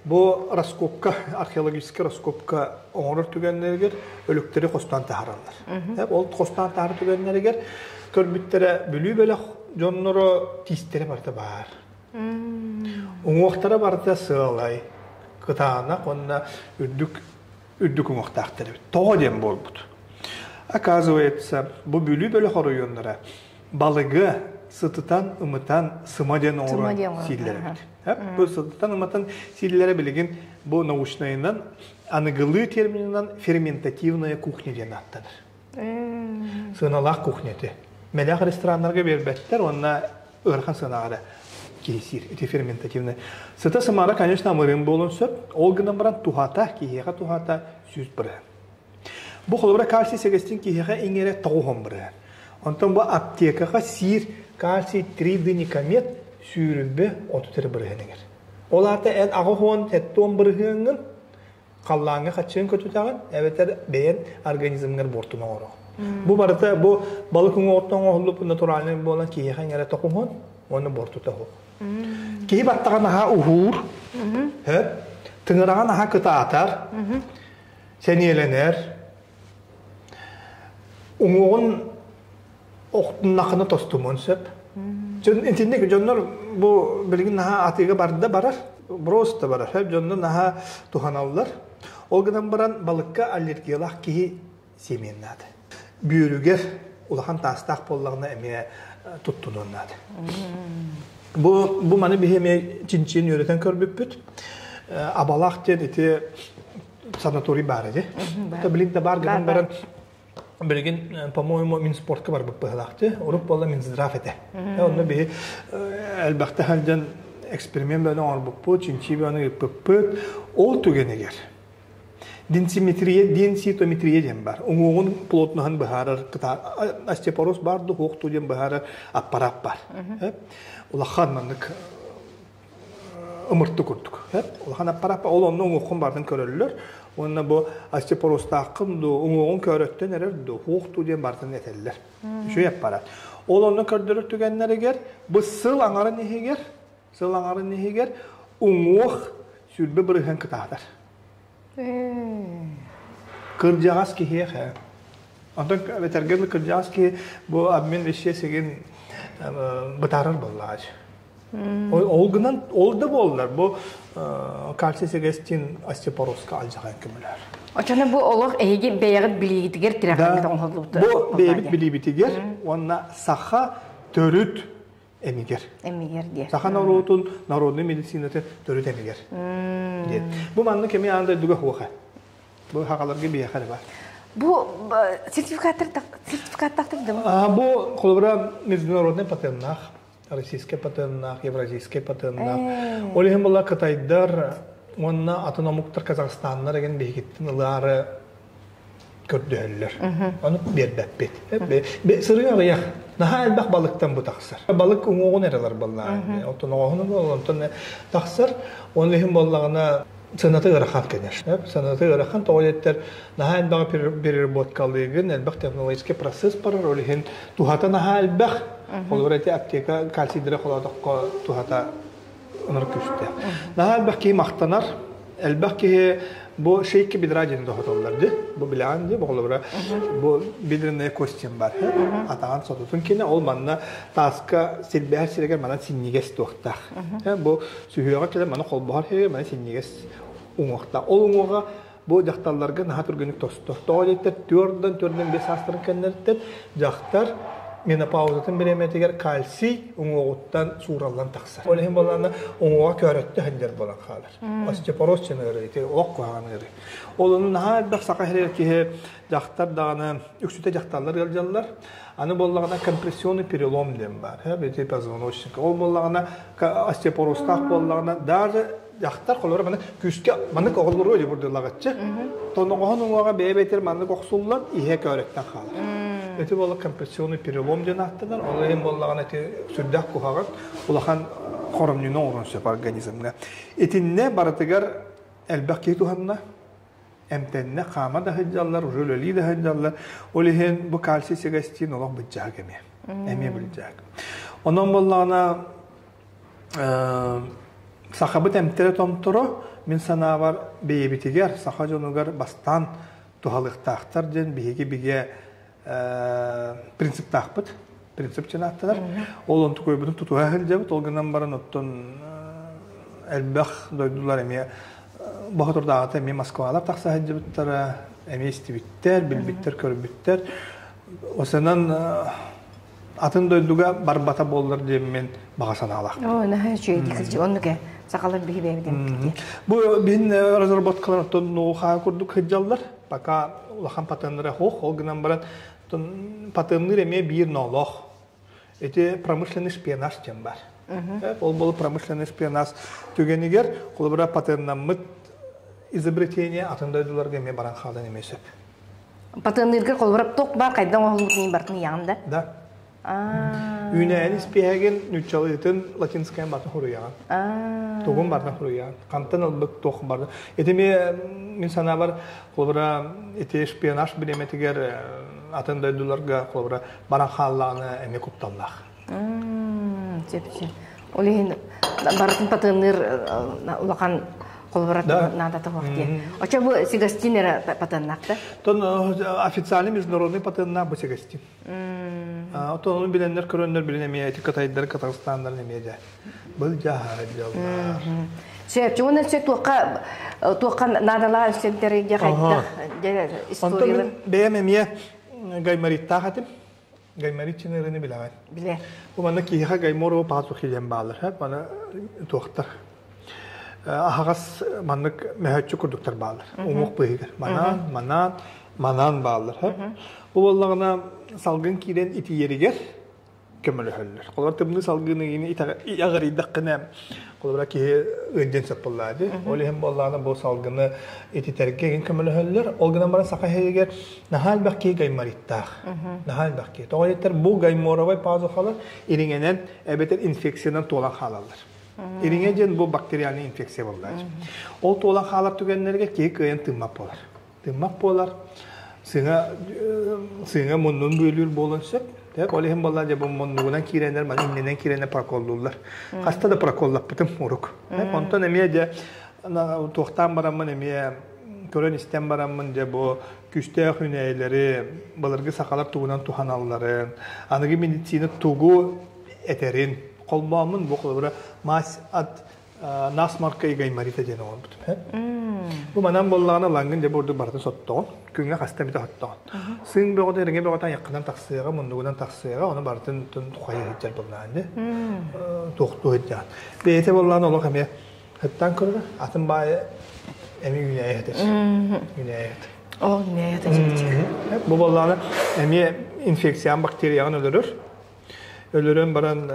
бу раскопка, археологическай раскопка оҥорор түгэннэригэр өлүктэри хостоон таһаараллар. Ол хостоон таһаар түгэннэригэр көрбүттэрэ Бүлүү бөлөх дьонноро тиистэрэ барыта баар. Уҥуохтара барыта сыалай, кытаанах уонна үрдүк үрдүк уҥуохтаахтар эбит. Тоҕо диэн буолбут. Оказывается, бу Бүлүү бөлөх оройуоннара балыгы сытытан, ымытан, сыма диэн оҥорон сииллэр эбит. Бу сытытан, ымытан сииллэрэ билигин бу научнайынан аныгылыы терминынан ферментативная кухня диэн ааттанар. Сыаналаах кухня ити. Мэлэх рестораннарга биэрбэттэр уонна ыарахан сыанаҕа эрэ киһи сиир. Ити ферментативный. Сыта сымара, конечно, амырыын буолуон сөп. Ол гынан баран туһата, киһиэхэ туһата 100%. Бу холобура кальций сэгестин киһиэхэ иҥэрэ 90%. Онтон бу аптекаҕа сиир кальций 3D сүүрүлбэ 30 бырыһыан иҥэр. Ол аата эн аҕыс 10 бырыһыаҥҥын халлааҥҥа хаччыын көтүтэҕин эбэтэр бэйэн организмҥар буортуну оҥороҕун. Бу барыта бу балык уҥуоҕуттан оҥоһуллубут натуральный буолан киһиэхэ иҥэрэ токуһун уонна буортута суох. Киһи баттаҕа наһаа уһуур, хөп, тыҥыраҕа наһаа кытаатар, сэниэлэнэр, уҥуоҕун охтуннахына тостумуон сөп. Итинник дьоннор бу билигин наһаа атыыга барда барар, просто барар. Сөп дьоннор наһаа туһаналлар. Ол гынан баран балыкка аллергиялаах киһи сиэмиэн наада. Бүөрүгэр улахан таастаах буоллаҕына эмиэ туттунуон наада. Бу, бу маны биһи эмиэ чинчийэн үөрэтэн көрбүппүт. Абалаах диэн ити санаторий баар ити. Билин да бар гынан баран Билигин, по-моему, Минспортка барбыт быһыылаахты. Урут буолла Минздрав этэ. Онно биһи элбэхтэ сылдьан эксперимент бөҕөнү оҥорбуппут, чинчии бөҕөнү ыыппыппыт. Ол түгэнигэр денсиметрия, денситометрия диэн бар. Уҥуоҕун плотноһын быһаарар остеопороз баар дуу, суох дуу диэн быһаарар аппарат бар. Улахан маннык ымырты курдук. Улахан аппарааппа ол онно уҥуоххун бардын көрөллөр. Уонна бу остеопорозтааххын дуу, уҥуоҕун көөрөттөн эрэр дуу, хуох дуу диэн бартын этэллэр. Үчүгэй аппарат. Ол онно көрдөрөр түгэннэригэр бу сыл аҥарын иһигэр, сыл аҥарын иһигэр уҥуох 20% кытаатар. Кырдьаҕас киһиэхэ. Онтон этэргэ кырдьаҕас киһи бу обмен веществ игин бытаарар буоллаҕа. Ол гынан ол да буоллар бу кальций сэгестин остеопорозка алдьархайын көмөлөһөр. Очоно бу олох эһиги бэйэҕит билиигитигэр тирэххэ оҥоһуллубут. Бу бэйэбит билиибитигэр уонна саха төрүт эмигэр. Эмигэр диye. Саха норуотун народный медицинатын төрүт эмигэр. Диэн. Бу маннык эми аан дойдуга хуоха. Бу хагаларга биэхэ бар. Бу сертификаттар сертификаттаахтар да Бу холобура международный патеннаах, российский патеннаах, евразийский патеннаах. Ол иһин була кытайдар уонна атын омуктар Казахстаннар еген биһигиттин ылаары көрдөһөллөр. Ону биэрбэппит. Сырыы аҕыйах. Наһаа элбэх балыктан бу тахсар. Балык уҥуоҕун эрэлэр баллаан. Оттон оҕоһун буолла, онтон тахсар. Ол иһин буоллаҕына сыаната ыарахан конечно. Сыаната ыарахан, тоҕо диэттэр наһаа элбэҕи переработкалыыгын, элбэх технологический процесс барар, ол иһин туһата наһаа элбэх. Холобура ити аптека кальцийдары холоотоххо туһата ыныр күүстээх. Наһаа элбэх киһи махтанар, элбэх киһи бу шейки бедра диэн дохотоллар ди. Бу билэҕин ди, холобура бу бедренная кость диэн бар. Атаҕын сотутун кинэ ол манна тааска силбэһэр сиригэр манан синньигэс туохтаах. Бу сүһүөҕэ кэлэн маны холбоһор сиригэр маны синньигэс уҥуохтаах. Ол уҥуоҕа бу дьахталларга наһаа түргэнник тостор. Тоҕо диэттэр түөрдэн түөрдэн биэс саастарын кэннэриттэн дьахтар менопаузатын бириэмэтигэр кальций уҥуоҕуттан суураллан тахсар. Ол иһин буоллаҕына уҥуоҕа көөрөттө сылдьар буолан хаалар. Остеопороз диэн ыарыы, ити олох куһаҕан ыарыы. Ол ону наһаа элбэх саха сиригэр киһи дьахтар даҕаны үксүтэ дьахталлар ыалдьаллар. Аны буоллаҕына компрессионный перелом диэн баар, бити позвоночника. Ол буоллаҕына остеопорозтаах буоллаҕына даже дьахтар холоро маны күүскэ маннык оҕолору өлө бурдулаҕыччы тоноҕоһун уҥуоҕа бэйэ-бэйэтигэр маннык охсуллан иһэ көөрөттөн хаалар. Ити буолла компрессионный перелом диэн ааттанар. Ол иһин буоллаҕына ити сүрдээх куһаҕан улахан хоромньуну оҥоруон сөп организмҥа. Итиннэ барытыгар элбэх киһи туһанна. Эмтэннэ, хаама да сылдьаллар, уже үлэлии да сылдьаллар. Ол иһин бу кальций сигастин олох быдьаак эмиэ. Эмиэ быдьаак. Онон буоллаҕына Сахабыт эмтэрэ-томторо, мин санаабар, бэйэбитигэр, саха дьонугар бастаан туһалыахтаахтар диэн биһиги бигэ принциптаахпыт. Принцип диэн ааттанар. Ол онтукуйбутун тутуһа сылдьабыт. Ол гынан баран оттон элбэх дойдулар эмиэ боһотурдааҕыта эмиэ Москвалар тахса сылдьыбыттара, эмиэ истибиттэр, билбиттэр, көрбүттэр. Осанан атын дойдуга барбата буоллар диэммин баҕа санаалаах. Оо, наһаа үчүгэй кырдьык оннук ээ. Сахалар биһи бэйэбит Бу биһин разработкалар оттон ноу-хаа курдук сылдьаллар. Пока улахан патеннара суох, ол гынан баран патенныыр эмиэ биир ноолоох. Ити промышленный шпионаж диэн бар. Ол бол промышленный шпионаж түгэнигэр холобура патеннаммыт изобретение атын дойдуларга эмиэ баран хаалан эмиэ сөп. Патенныырга холобура туох баар хайдан оҥоһуллубутун бартын ыйаҕын да? Да. Үүнээйин испиэһэгин нууччалыытын латинскайын бартын хуруйаҕын. Тугун бартын хуруйаҕын. Хантан ылбыт туох барды. Ити мин санаабар холобура ити шпионаж бириэмэтигэр атын дойдуларга холобура баран хааллаҕына эмиэ кутталлаах. Сөп сөп. Ол иһин барытын патенныыр улахан холобура наадата суох диye. Очо бу Сигастин эрэ патеннаах да? Тон официальный международный патеннаах бу Сигастин. Отон ону билэннэр көрөннөр билин эмиэ эти кытайдары Казахстаннарын эмиэ дэ. Былдьаһар дьаллар. Сөп, уонна сөп туохха туохха наадалаах өссөнтөр дьэ хайдах дьэ историялар. Бэйэм эмиэ гаймориттаах этим. Гайморит чынырыны билэҕин. Билэ. Бу манна киһиэхэ гайморова пазухи диэн бааллар. Маны туохтар. Аһаҕас маннык мөһөччү курдуктар бааллар. Уҥуох быыһыгар. Манан, манан, манан бааллар. Бу буоллаҕына салгын киирэн итийэригэр көмөлөһөллөр. Холобур тымныы салгыны аҕырыйдаххына холобура киһи ыалдьан сөп буоллаа дии. Ол иһин буоллаҕына бу салгыны ититэргэ игин көмөлөһөллөр. Ол гынан баран саха иһигэр наһаа элбэх киһи гаймориттаах. Наһаа элбэх киһи. Тоҕо диэтэр бу гайморовай пазухалар ириҥэнэн эбэтэр инфекциянан туолан хаалаллар. Ириҥэ диэн бу бактериальный инфекция буоллаа. Ол туолан хаалар түгэннэргэ киһи кыайан тыыммат буолар. Тыыммат буолар. Сыҥа сыҥа муннун бүөлүүр буолуон сөп. Так, ол иһин буолла дьэ бу муннугунан киирэннэр, маны иннинэн киирэннэр проколлууллар. Хаста да проколлаппытым урук. Онтон эмиэ дьэ туохтаан бараммын эмиэ Көрөн-истэн бараммын дьэ бу күүстээх үүнээйилэри былыргы сахалар тугунан туһаналларын, аныгы медицина тугу этэрин холбооммун бу холобура мазь от насморка и гайморита диэн оҥорбутум. Бу манан буоллаҕына лаҥгын дьэ бурдук барытын соттоҕун, күҥҥэ хаста эмитэ соттоҕун. Сыыҥ бөҕөтө, эриҥэ бөҕөтө айаххынан тахсыаҕа, муннугунан тахсыаҕа, ону барытын тухайа сылдьар буоллаҕын дьэ. Туохтуу сылдьаҕын. Бэйэтэ буоллаҕына олох эмиэ Хыттан көрөр, атын баайы эми үүнээйи этэр. Үүнээйи этэр. Ол үүнээйи этэр. Бу буоллаҕына эмиэ инфекциян бактерияҕын өлөрөр. Өлөрөн баран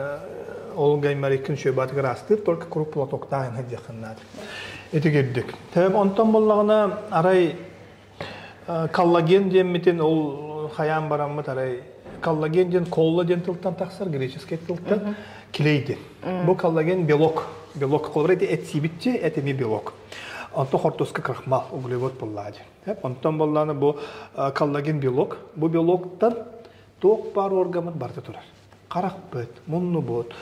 ол гаймориккин шөбатыгар астыыр, только круг платоктаан сылдьыаххын наада. Ити кирдик. Онтон буоллаҕына арай коллаген диэммитин ол хайаан бараммыт арай коллаген диэн колла диэн тылтан тахсар греческий тылтан клей диэн. Бу коллаген белок. Белок холобура ити эт сиибитчи эт эми белок. Онтон хортуоска крахмал углевод буоллаа диэн. Онтон буоллаана бу коллаген белок. Бу белоктан туох баар органмыт барыта турар. Харахпыт, муннубут,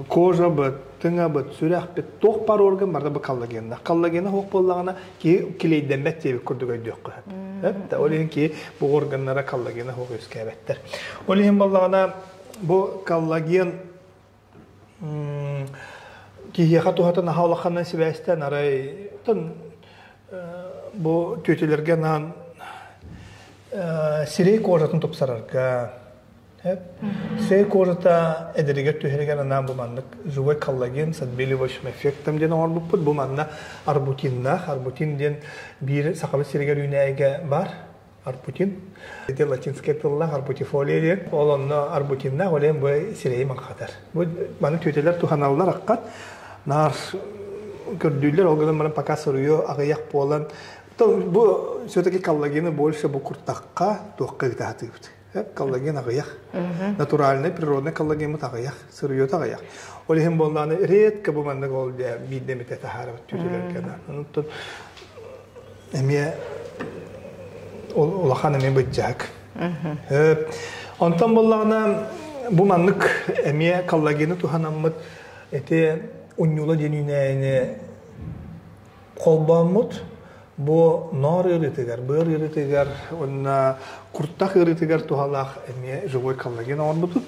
кожабыт, тыҥабыт, сүрэхпит, туох баар орган барыта бу коллагеннаах. Коллагена суох буоллаҕына киһи килиэйдэммэт диэбит курдук өйдүөххэ сөп. Ол иһин киһи бу органнара коллагена суох үөскээбэттэр. Ол иһин буоллаҕына бу коллаген киһиэхэ туһата наһаа улаханынан сибээстээн арай бу түөтүлэргэ анаан сирэй кожатын тупсарарга Сэй кожата эдэригэр түһэригэр анаан бу маннык живой коллаген с отбеливающим эффектом диэн оҥорбуппут. Бу манна арбутиннаах. Арбутин диэн биир сахабыт сиригэр үүнээйигэ баар. Арбутин. Ити латинскай тыллаах арбутифолия диэн. Ол онно арбутиннаах, ол бу сирэйи маҥхатар. Бу маны түөтэлэр туһаналлар аккат. Наар көрдүүллэр, ол гынан баран пока суруйу аҕыйах буолан бу все-таки коллагены больше бу куртахха туохха ыытаатыыбыт. Коллаген аҕыйах. Натуральный, природный коллагеммыт аҕыйах, сырыйыта аҕыйах. Ол иһин буоллааны редко бу маннык ол биирдэ эмитэ таһаарабыт түүтүлэргэ. Онтон эмиэ улахан эмиэ быдьаак. Онтон буоллаҕына бу маннык эмиэ коллагены туһанаммыт эти унньула диэн үүнээйини Холбооммут бу ноор ыарыытыгар, быар ыарыытыгар уонна куртах ыарыытыгар туһалаах эмиэ живой коллаген оҥорбутум.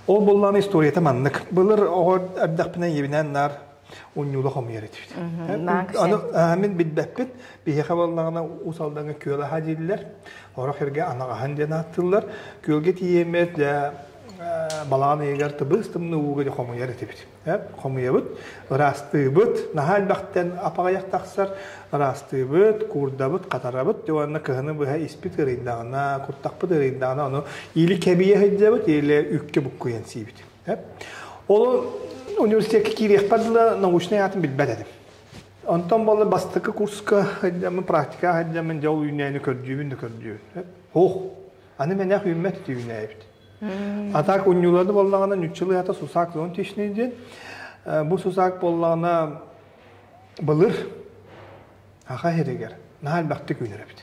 Ол буоллаҕына историята маннык. Былыр оҕо эрдэхпинэ ийэбинээн наар унньуула хомуйар этибит. Аны мин билбэппит. Биһиэхэ буоллаҕына Уус Алдаҥҥа күөл аһа дииллэр. Орох эргэ анаҕаһын диэн ааттыыллар. Күөлгэ тиийэммит дьэ балаҕан ыйыгар тыбыс тымныы ууга хомуйар этибит. Хомуйабыт, ыраастыыбыт, наһаа элбэхтэн апаҕайах тахсар, ыраастыыбыт, куурдабыт, хатарабыт, уонна кыһыны быһа испит ыарыйдаҕына, куртахпыт ыарыйдаҕына, ону или кэбийэ сылдьабыт, или үккэ буккуйан сиибит. Ол университекка киириэхпэр дылы научнай аатын билбэт этим. Онтон буолла бастакы курска сылдьаммын, практикаҕа сылдьаммын, дьэ ол үүнээйини көрдүүбүн да көрдүүбүн. Ох, аны мэнээх үүммэт ити үүнээйибит. А так унньууланы буоллаҕына ньуччалыы ата сусаак зонтичный диэн. Бу сусаак буоллаҕына былыр аха иһиригэр наһаа элбэхтик үүнэр эбит.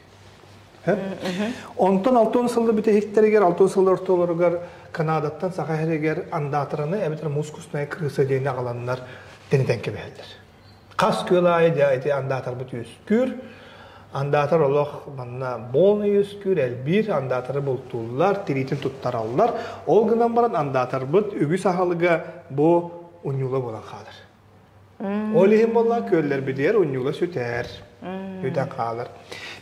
Онтон алтын сылы бүтэһиктэригэр, алтын сыл ортолоругар Канадаттан саха иһиригэр андаатараны эбэтэр мускусная крыса диэни аҕаланнар тэнитэн кэбиһэллэр. Хас күөл аайы дьэ ити андаатарбыт үөскүүр. Андаатар олох манна буолна үөскүүр, элбиир, андаатары бултууллар, тириитин туттараллар. Ол гынан баран андаатарбыт үгүс аһылыга бу унньуула буолан хаалар. Ол иһин буолла күөллэрбитигэр унньуула сүтэр, сүтэн хаалар.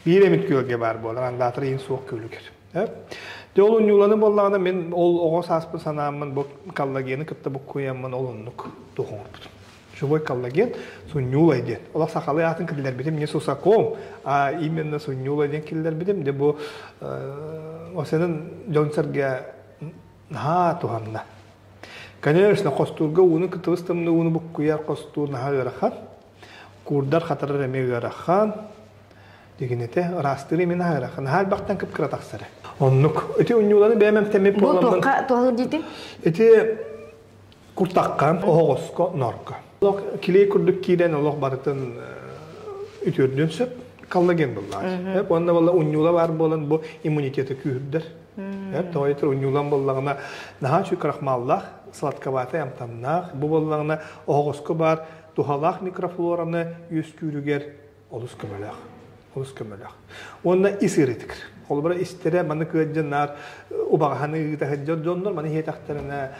Биир эмит күөлгэ баар буолар, андаатар иһин суох күөлүгэр. Дьэ ол унньууланы буоллаҕына мин ол оҕо сааспын санааммын бу коллагены кытта буккуйаммын ол оннук туох оҥорбутум. Живой коллаген сунньуулай диэн. Олох сахалыы аатын киллэрбитим не сусаком, а именно сунньуулай диэн киллэрбитим. Дьэ бу осенин дьон-сэргэ наһаа туһанна. Конечно, хостуурга ууну кытыбыс тымныы ууну буккуйар хостуур наһаа ыарахан. Куурдар хатарар эмиэ ыарахан. Дигинете ыраастыыр именно ыарахан. Наһаа элбэхтэн кып-кыра тахсар. Оннук. Ити унньууланы бэйэм эмтэммит Бу буоламмын. туохха туһалыыр диитиҥ? Ити Куртахха, оһоҕоско, норка. Олох килиэй курдук киирэн олох барытын үтүөрдүөн сөп. Коллаген буллаҕа. Уонна буолла унньуула баар буолан бу иммунитеты күүһүрдэр. Тоҕо диэтэр унньуулан буоллаҕына наһаа үчүгэй крахмаллаах, сладковатый амтаннаах. Бу буоллаҕына оһоҕоско баар туһалаах микрофлораны үөскүүрүгэр олус көмөлөөх. Олус көмөлөөх. Уонна ис ыарыытыгар. Холобура истэрэ маны кыадьаннаар убаҕаһаны ыыта сылдьар дьоннор маны иһиэтэхтэринэ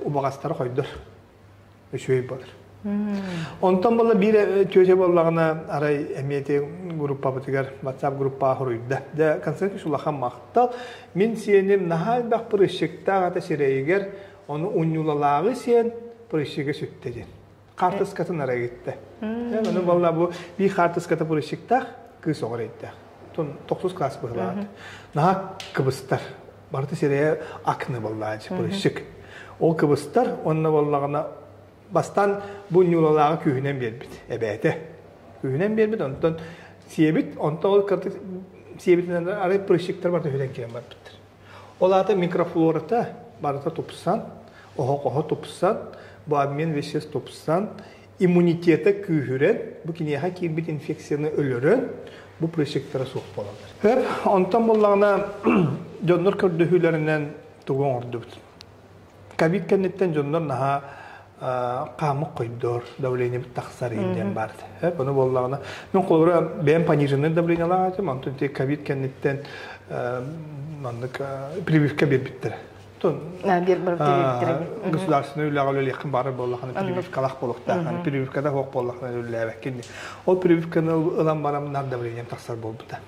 убаҕастара хойдор. Үчүгэй буолар. Онтон буолла биир тетя буоллаҕына арай эмиэ ити группабытыгар WhatsApp группаҕа хоруйда. Дьэ Константин улахан махтал. Мин сиэним наһаа элбэх прыщиктаах ата сирэйигэр ону унньулалааҕы сиэн прыщига сүттэ диэн. Хаартыскатын арай ыытта. Ону буолла бу биир хаартыската прыщиктаах кыыс оҕо эрэйдээх. Тохсус класс быһылаат. Наһаа кыбыстар. Барыта сирэйэ акны буоллаачы прыщик. Ол кыбыстар уонна буоллаҕына бастаан бу ньуулалааҕы күүһүнэн биэрбит эбээтэ. Күүһүнэн биэрбит, онтон сиэбит, онтон ол кырдык сиэбитинэн арай прыщиктар барыта үһүнэн киирэн барбыттар. Ол аата микрофлората барыта тупсан, оһоҕоһо тупсан, бу обмен веществ тупсан, иммунитета күүһүрэн, бу киниэхэ киирбит инфекцияны өлөрөн, бу прыщиктара суох буолаллар. Өр, онтон буоллаҕына дьоннор көрдөһүүлэринэн тугу оҥордубут? Ковид кэнниттэн дьоннор наһаа хаамык хойдор, давлениебит тахсар диэн баар. Ону буоллаҕына, мин холобура бэйэм пониженное давлениелаах этим, онтон ити ковид кэнниттэн маннык прививка биэрбиттэрэ. Государственный үлэҕэ үлэлиэххин баҕарар буоллаххына прививкалаах буолуохтаах. Прививкада суох буоллаххына үлэлээбэккин. Ол прививканы ылан баран нар давлением тахсар буолбута.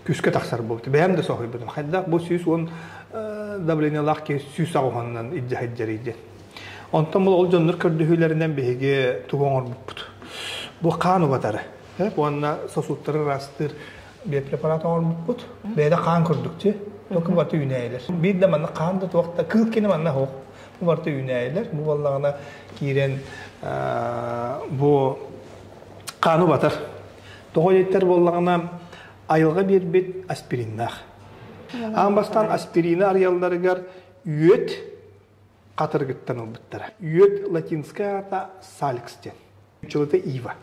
Күүскэ тахсар буолбута. Бэйэм да соһуйбутум. Хайдах бу 110 давлениелаах киһи 180-нан илдьэ сылдьарый диэн. Онтон бұл ол дьоннор көрдөһүүлэринэн биһиги тугу оҥорбуппут. Бу хаан убатары. Уонна сосудтары ыраастыыр биопрепарат оҥорбуппут. Бэйэтэ хаан курдук чи. Только барыта үүнээйилэр. Биир да манна хаан да туох да кыыл кини манна суох. Бу барыта үүнээйилэр. Бу буоллаҕына киирэн бу хааны убатар. Тоҕо диэттэр буоллаҕына айылҕа биэрбит аспириннаах. Аан бастаан аспирины арыйалларыгар үөт хатырыгыттан ылбыттара. Үөт латинскай аата саликс диэн. Чылыта ива.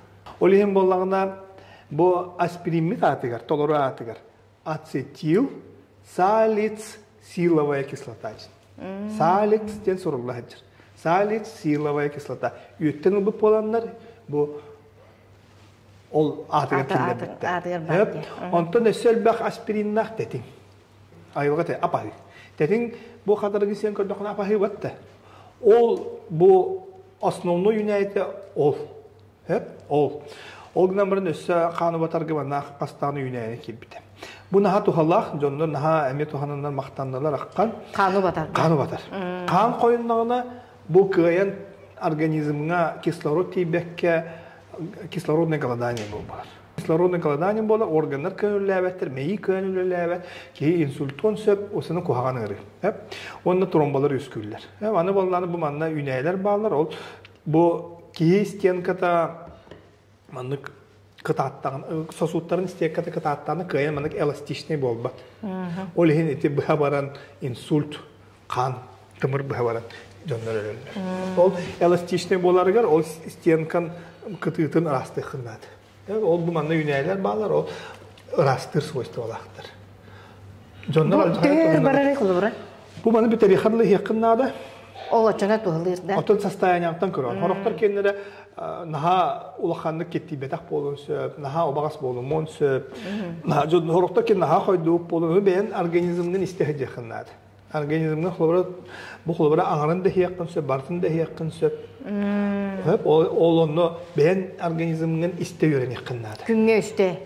Ол иһин буоллаҕына бу аспириммит аатыгар, толору аатыгар ацетил салиц силовая кислота диэн. Саликс диэн сурулла сылдьар. Салиц силовая кислота. Үөттэн ылбыт буоланнар бу ол аатыгар киллэрбиттэр. Онтон өссө элбэх аспириннаах тэтиҥ. Айылҕа те апаһыы. Тэтиҥ бу хатарыгы сиэн көрдөххүнэ апаһыыбат да. Ол бу основной үүнээйитэ ол. Ол. Ол гынан баран өссө хааны батарга манна хастааны үүнээйини киирбитэ. Бу наһаа туһалаах, дьоннор наһаа эмиэ туһананнар махтанналар аххан. Хааны батар. Хааны батар. Хаан хойуннаҕына бу кыайан организмҥа кислород тиийбэккэ кислородное голодание буолбалар. Кислородное голодание буолар, органнар көҥүллээбэттэр, мэйии көҥүллээбэт, киһи инсультуон сөп, осыны куһаҕан ыарыы. Уонна тромбалар үөскүүллэр. Аны буоллааны бу манна үүнээйилэр бааллар, ол бу киһи стенката маннык кытааттаҕын, сосудтарын стенката кытааттаҕына кыайан маннык эластичный буолбат. Ол иһин ити быһа баран инсульт хаан тымыр быһа баран дьоннор өлөллөр. Ол эластичный буоларыгар ол стенкан кытыытын ыраастыаххын наада. Ол бу манна үүнээлэр баалар, ол ыраастыыр свойстволаахтар. Дьоннор Төһөр барары холобура? Бу маны бүтэриэххэ дылы иһиэххин наада. Ол оччоно туһалыыр да. Оттон состояниеттан көрөн. Сорохтор киэннэрэ наһаа улаханнык киттийбэтэх буолуон сөп, наһаа убаҕас буолумуон сөп. Наһаа сорохтор кин наһаа хойдубут буолуон, бэйэн организмҥын истэ сылдьыаххын наада. Организмҥа холобура бу холобура аҥарын да иһиэххин сөп, барытын да иһиэххин сөп. Ол онно бэйэн организмҥын истэ үөрэниэххин наада. Күҥҥэ үстэ.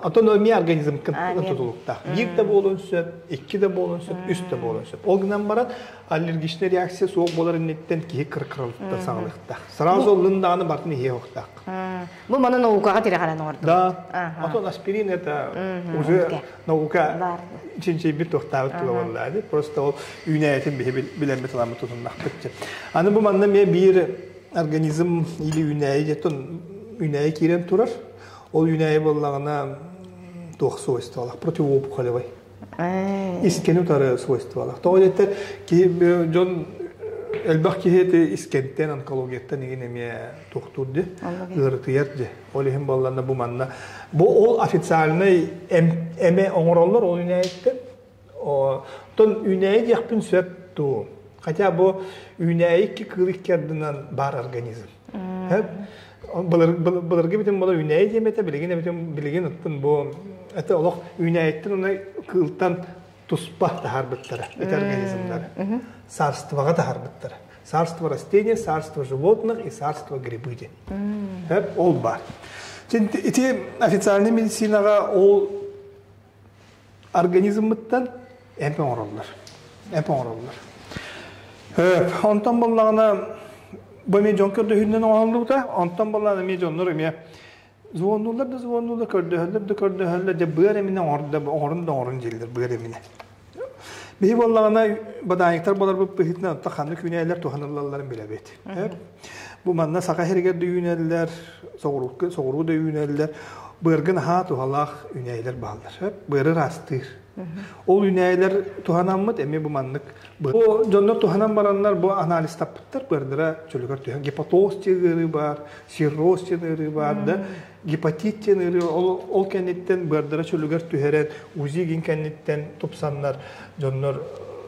Оттон эмиэ организмкын тутулуктаах. Биир да буолуон сөп, икки да буолуон сөп, үс да буолуон сөп. Ол гынан баран аллергичный реакция суох буолар инниттэн киһи кыркыралыттан саҕалыахтаах. Сразу ыллын даҕаны бартын иһиэ уохтаах. Бу маны наукаҕа тирэҕирэн оҥордум. Да. Отон аспирин это уже наука чинчийбит туохтаабыт тула буолла. Просто ол үүнээтин биһи билэммит ыламмыт тутуннахпыт. Аны бу манна эмиэ биир организм или үүнээйи диэтон үүнээйи киирэн турар. Ол үүнээйи буоллаҕына туох свойстволаах противоопухолевай. Искени утары свойстволаах. Тоҕо диэтэр киһи дьон элбэх киһи ити искентен онкологияттан игин эмиэ туохтуур ди ыарытыйар ди. Ол иһин буолланна бу манна бу ол официальный эме оҥороллор ол үүнээйиттэн. Оттон үүнээйи диэхпин сөп дуу. Хотя бу үүнээйи икки кыыл икки ардынан бар организм. Былыргы битин була үүнээйи диэм этэ, билигин эбитин билигин оттон бу это олох үүнээйиттэн уна кыылтан туспа таһаарбыттара ити организмнары. Царствоҕа таһаарбыттара. Царство растения, царство животных и царство грибы диэн. Ол бар. Ити официальный медицинаҕа ол организммыттан эмп оҥороллор. Эмп оҥороллор. Онтон буоллаҕына бу эмиэ дьон көрдөһүүнэн оҥоһуллубута. Онтон буоллаҕына эмиэ дьоннор эмиэ звоннулар да звоннулар, көрдөһөллөр да көрдөһөллөр, дьэ быар эминэ оҥордо, оҥорун да оҥорун дииллэр быар эминэ. Биһи буоллаҕына бадаайыктар буоларбыт быһыытынан оттон ханнык үүнээлэр туһаныллалларын билэбит. Бу манна саха сиригэр да үүнэллэр, соҕуруу да үүнэллэр. Быаргын аһаа туһалаах үүнээйилэр бааллар. Быары ыраастыыр. Ол үүнээйилэр туһанаммыт эмиэ бу маннык. Бу дьоннор туһанан бараннар бу анализтаппыттар быардара чөлүгэр түһэн гепатоз диэн ыарыы баар, цирроз диэн ыарыы баар да гепатит диэн ыарыы ол, ол кэнниттэн быардара чөлүгэр түһэрэн УЗИ гин кэнниттэн тупсаннар дьоннор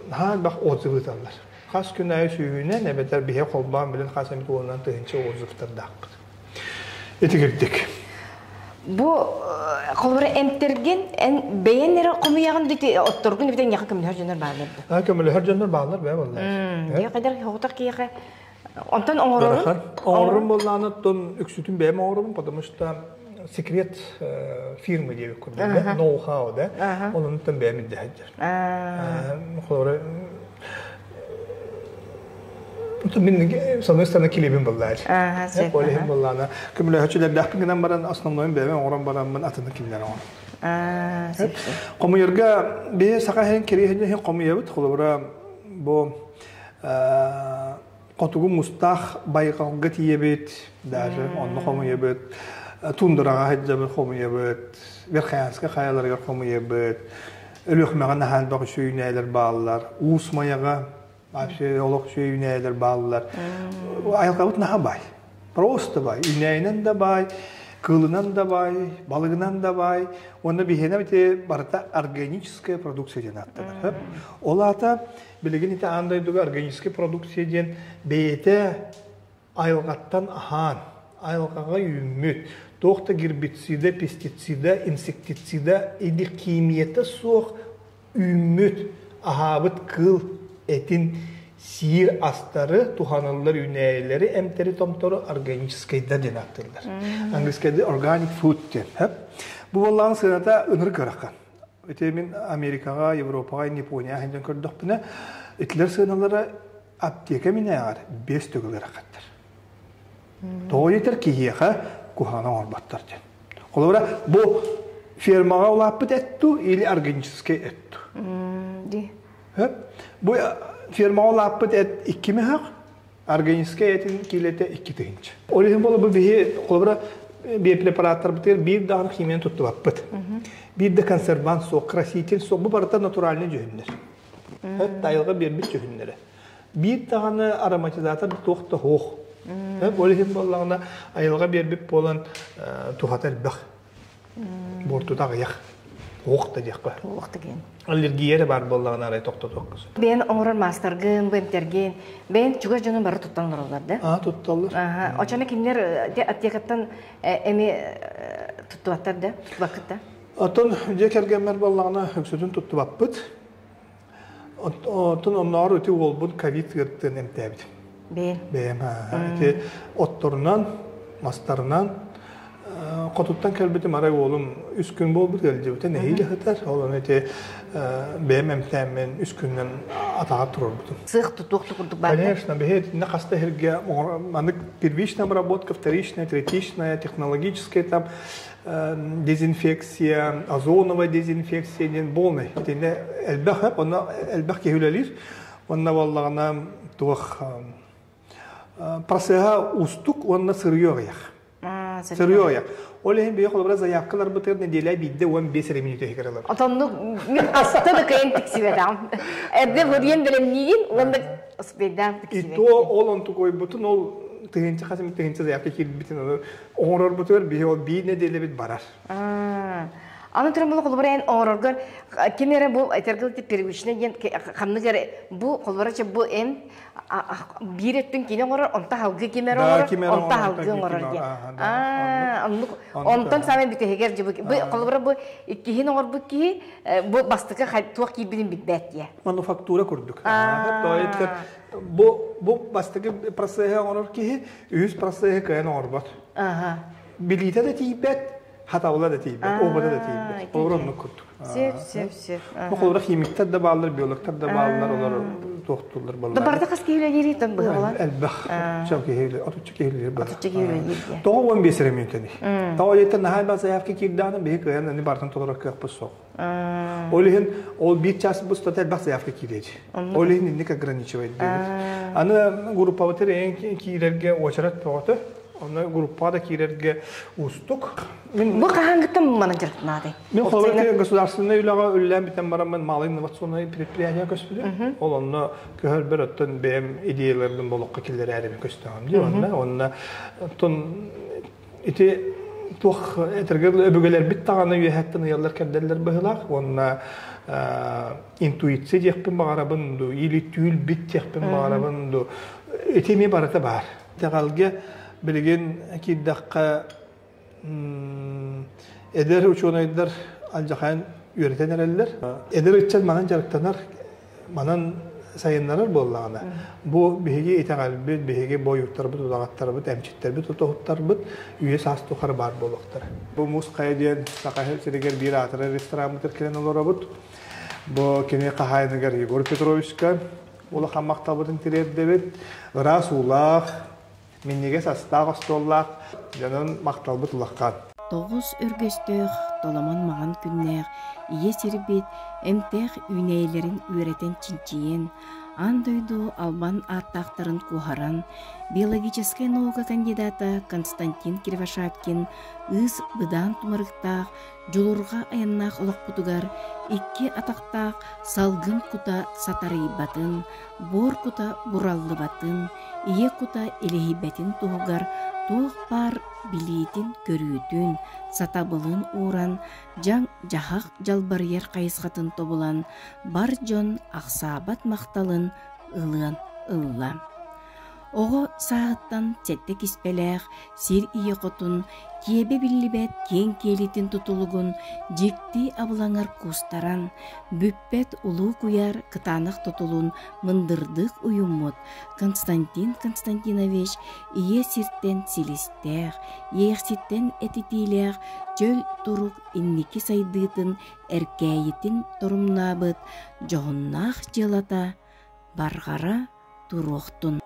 наһаа элбэх отзыв ыыталлар. Хас күн аайы сүүһүнэн эбэтэр биһи холбоон билин хас эмит уонунан тыһыынча отзывтардаахпыт. Итигирдик. Бу холобура эмтэргин эн бэйэн эрэ хомуйаҕын дити отторгун эбэтэр эйиэхэ көмөлөһөр дьоннор бааллар дуо? А көмөлөһөр дьоннор бааллар бээ буоллар. Дьэ хайдар хоҕутах киһиэхэ онтон оҥорорун оҥорорун буоллаҕына оттон үксүтүн бэйэм оҥоробун потому что секрет фирмы диэбит курдук да ноу-хау да онунтан бэйэм илдьэ сылдьар. Холобура Мин с одной стороны килиэбин буллаар. Ол иһин буллаана көмөлөһөчүлэрдээхпин гынан баран основнойун бэйэм оҥорон бараммын атыны кинилэр оҥорон. Хомуйарга бэйэ саха иһин кириэһин иһин хомуйабыт. Холобура бу хотугу мустаах байҕалга тиийэбит, даже онно хомуйабыт, тундраҕа сылдьабыт хомуйабыт, Верхоянскай хайаларыгар хомуйабыт, Өлүөхүмэҕэ наһаа элбэх үчүгэй үүнээйилэр бааллар, Уус Майаҕа вообще олох үчүгэй үүнээйилэр бааллар. Айылҕабыт наһаа баай. Просто баай. Үүнээйинэн да баай, кыылынан да баай, балыгынан да баай. Уонна биһиэнэ ити барыта органическая продукция диэн ааттанар. Ол аата билигин ити аан дойдуга органическая продукция диэн бэйэтэ айылҕаттан аһаан, айылҕаҕа үүммүт, туох да гербицида, пестицида, инсектицида или химията суох үүммүт, аһаабыт кыыл этин сиир астары туһаныллар үүнээйилэри, эмтэри, томтору органическайдар диэн ааттыыллар. Английскайда organic food диэн. Бу буоллаҕын сыаната ынырык ыарахан. Ити мин Америкаҕа, Европаҕа, Японияҕа сылдьан көрдөхпүнэ, итилэр сыаналара аптека минээҕэр 5 төгүл ыарахаттар. Тоҕо диэтэр киһиэхэ куһаҕаны оҥорботтор диэн. Холобура, бу фермаҕа улааппыт эт дуу или органическай эт дуу? Бу фермаҕа улааппыт эт 2 мөһөх, органическай этин киилэтэ 2 тыһыынча. Ол иһин буола бу биһи холобура биопрепараттарбытыгар биир даҕаны химияны туттубаппыт. Биир да консервант суох, краситель суох. Бу барыта натуральный дьүһүннэр. Тайылга биэрбит дьүһүннэрэ. Биир даҕаны ароматизатор туох да суох. Ол иһин буоллаҕына айылҕа биэрбит буолан туһата элбэх. Буортута аҕыйах. Уох да диэххэ. Уох да диэн. Аллергия эрэ баар буоллаҕына арай тохтотуохха сөп. Бэйэн оҥорор маастаргын, бу эмтэргин, бэйэн чугас дьонун бары туттан олороллор да? Аа, тутталлар. Аха. Очону кинилэр аптекаттан эми туттубаттар да, туттубаккыт да? Оттон дьиэ кэргэммэр буоллаҕына үксүтүн туттубаппыт. Оттон оннооҕор ити уолбун ковид ыарыытын эмтээбитим. Бэйэм? Бэйэм. Ити отторунан, мастарынан хотуттан кэлбитим арай уолум үс күн буолбут ыалдьыбыта нэһиилэ сытар. Ол ону ити бэйэм эмтээммин үс күнүнэн атаҕар туруорбутум. Сыах тутуох курдук баар. Конечно, биһи итиннэ хаста иһиргэ маннык первичная обработка, вторичная, третичная, технологическая там дезинфекция, озоновая дезинфекция диэн полный. Итиннэ элбэх хөп, онно элбэх киһи үлэлиир. Онно буоллаҕына туох процеһа уустук уонна сырыйы аҕыйах. Сырыйы аҕыйах. Ол иһин биһи холобура заявкаларбытыгар нэдиэлэ биирдэ 15 эрэ мүнүүтэ иһигэр ылабыт. Отоннук мин хаста да кыайан тиксибэтэҕим. Эрдэ буруйан бэлэмниигин уонна успейдаан тиксибэт. И то ол онтукойбутун ол тыһыынча хас эмит тыһыынча заявка киирбитин ону оҥорорбутугар биһи ол биир нэдиэлэбит барар. Аны туран бу холобура эн оҥороргор ким эрэ бу этэргил первичный диэн ханнык эрэ бу холобура бу эн биир өттүн кини оҥорор, онто халгы ким эрэ оҥорор, онто халгы оҥорор диэн. Аа, оннук. Онтон саамай бүтэһигэр бу холобура бу иккиһин оҥорбут киһи бу бастакы туох киирбитин билбэт диэ. Мануфактура курдук. Бу бу бастакы процеһы оҥорор киһи үһүс процеһы кыайан оҥорбот. Билиитэ да тиийбэт, хатабыла да тиийбэт, опыта да тиийбэт. Олор оннук курдук. Сөп, сөп, сөп. Бу холобура химиктэр да бааллар, биологтар да бааллар, олор туохтууллар баллар. Барыта хас киһи үлэлиир тон быһа Элбэх. Чал киһи отучча киһи үлэлиир бар. Отучча киһи үлэлиир диye. Тоҕо 15 эрэ мүнүүтэний. Тоҕо диэттэн наһаа элбэх заявка киирдэҕинэ биһи кыайан аны барытын толорор кыахпыт суох. Ол иһин ол биир час устата элбэх заявка киирээчи. Ол иһин инник ограничивать диибит. Аны группабытыр эҥ киирэргэ уочарат бөҕөтө. Онно группаҕа да киирэргэ уустук. Мин Бу хаһааҥҥыттан манан дьарыктанаатый? Мин холобура государственнай үлэҕэ үлэлээн бүтэн бараммын малый инновационный предприятие көспүтүм. Ол онно көһөрбөр оттон бэйэм идеяларбын болохко киллэрээрибин көстөҕүм дии онно. Онно оттон ити туох этэргэ өбүгэлэрбит даҕаны үөһэттэн ыйаллар кэрдэллэр быһыылаах уонна интуиция диэхпин баҕарабын ду или түүл бит диэхпин баҕарабын ду ити эмиэ барыта баар. Итэҕэлгэ билигин киирдэххэ эдэр учуонайдар алдьахайан үөрэтэн эрэллэр. Эдэр ыччат манан дьарыктанар, манан сайыннарар буоллаҕына, бу биһиги итэҕэлбит, биһиги бойуттарбыт, удаҕаттарбыт, эмчиттэрбит, отоһуттарбыт үйэ саас тухары баар буолуохтара. Бу Муус Хайа диэн Саха сиригэр биир аатырар рестораммытыгар кэлэн олоробут. Бу кини хаһаайыныгар Егор Петровичка улахан махталбытын тириэрдэбит. Ыраас уулаах, минньигэс астаах остуоллаах дьонун махталбыт улахан. Тоҕус өргөстөөх, толомон маҥан күннээх ийэ сирбит эмтээх үүнээйилэрин үөрэтэн чинчийэн, аан дойду албан ааттаахтарын куоһаран, биологическай наука кандидата Константин Кривошапкин ыыс быдаан тумарыктаах дьулурҕа айаннаах олохпутугар икки атахтаах салгын кута сатарыйбатын, буор кута бураллыбатын, ийэ кута илиһийбэтин туһугар туох баар билиитин-көрүүтүн, сатабылын ууран, дьаҥ-дьаһах дьалбарыйар хайысхатын тобулан, бар дьон ахсаабат махталын ылыан ылла. Оҕо сааһыттан сэттэ киспэлээх сир ийэ хотун киэбэ биллибэт киэҥ киэлитин тутулугун дьикти абылаҥар куустаран, бүппэт улуу куйаар кытаанах тутулун мындырдык уйуммут Константин Константинович ийэ сиртэн силистээх, иэхситтэн этитиилээх чөл турук инники сайдыытын эркээйитин торумнаабыт дьоһуннаах дьыалата барҕара туруохтун.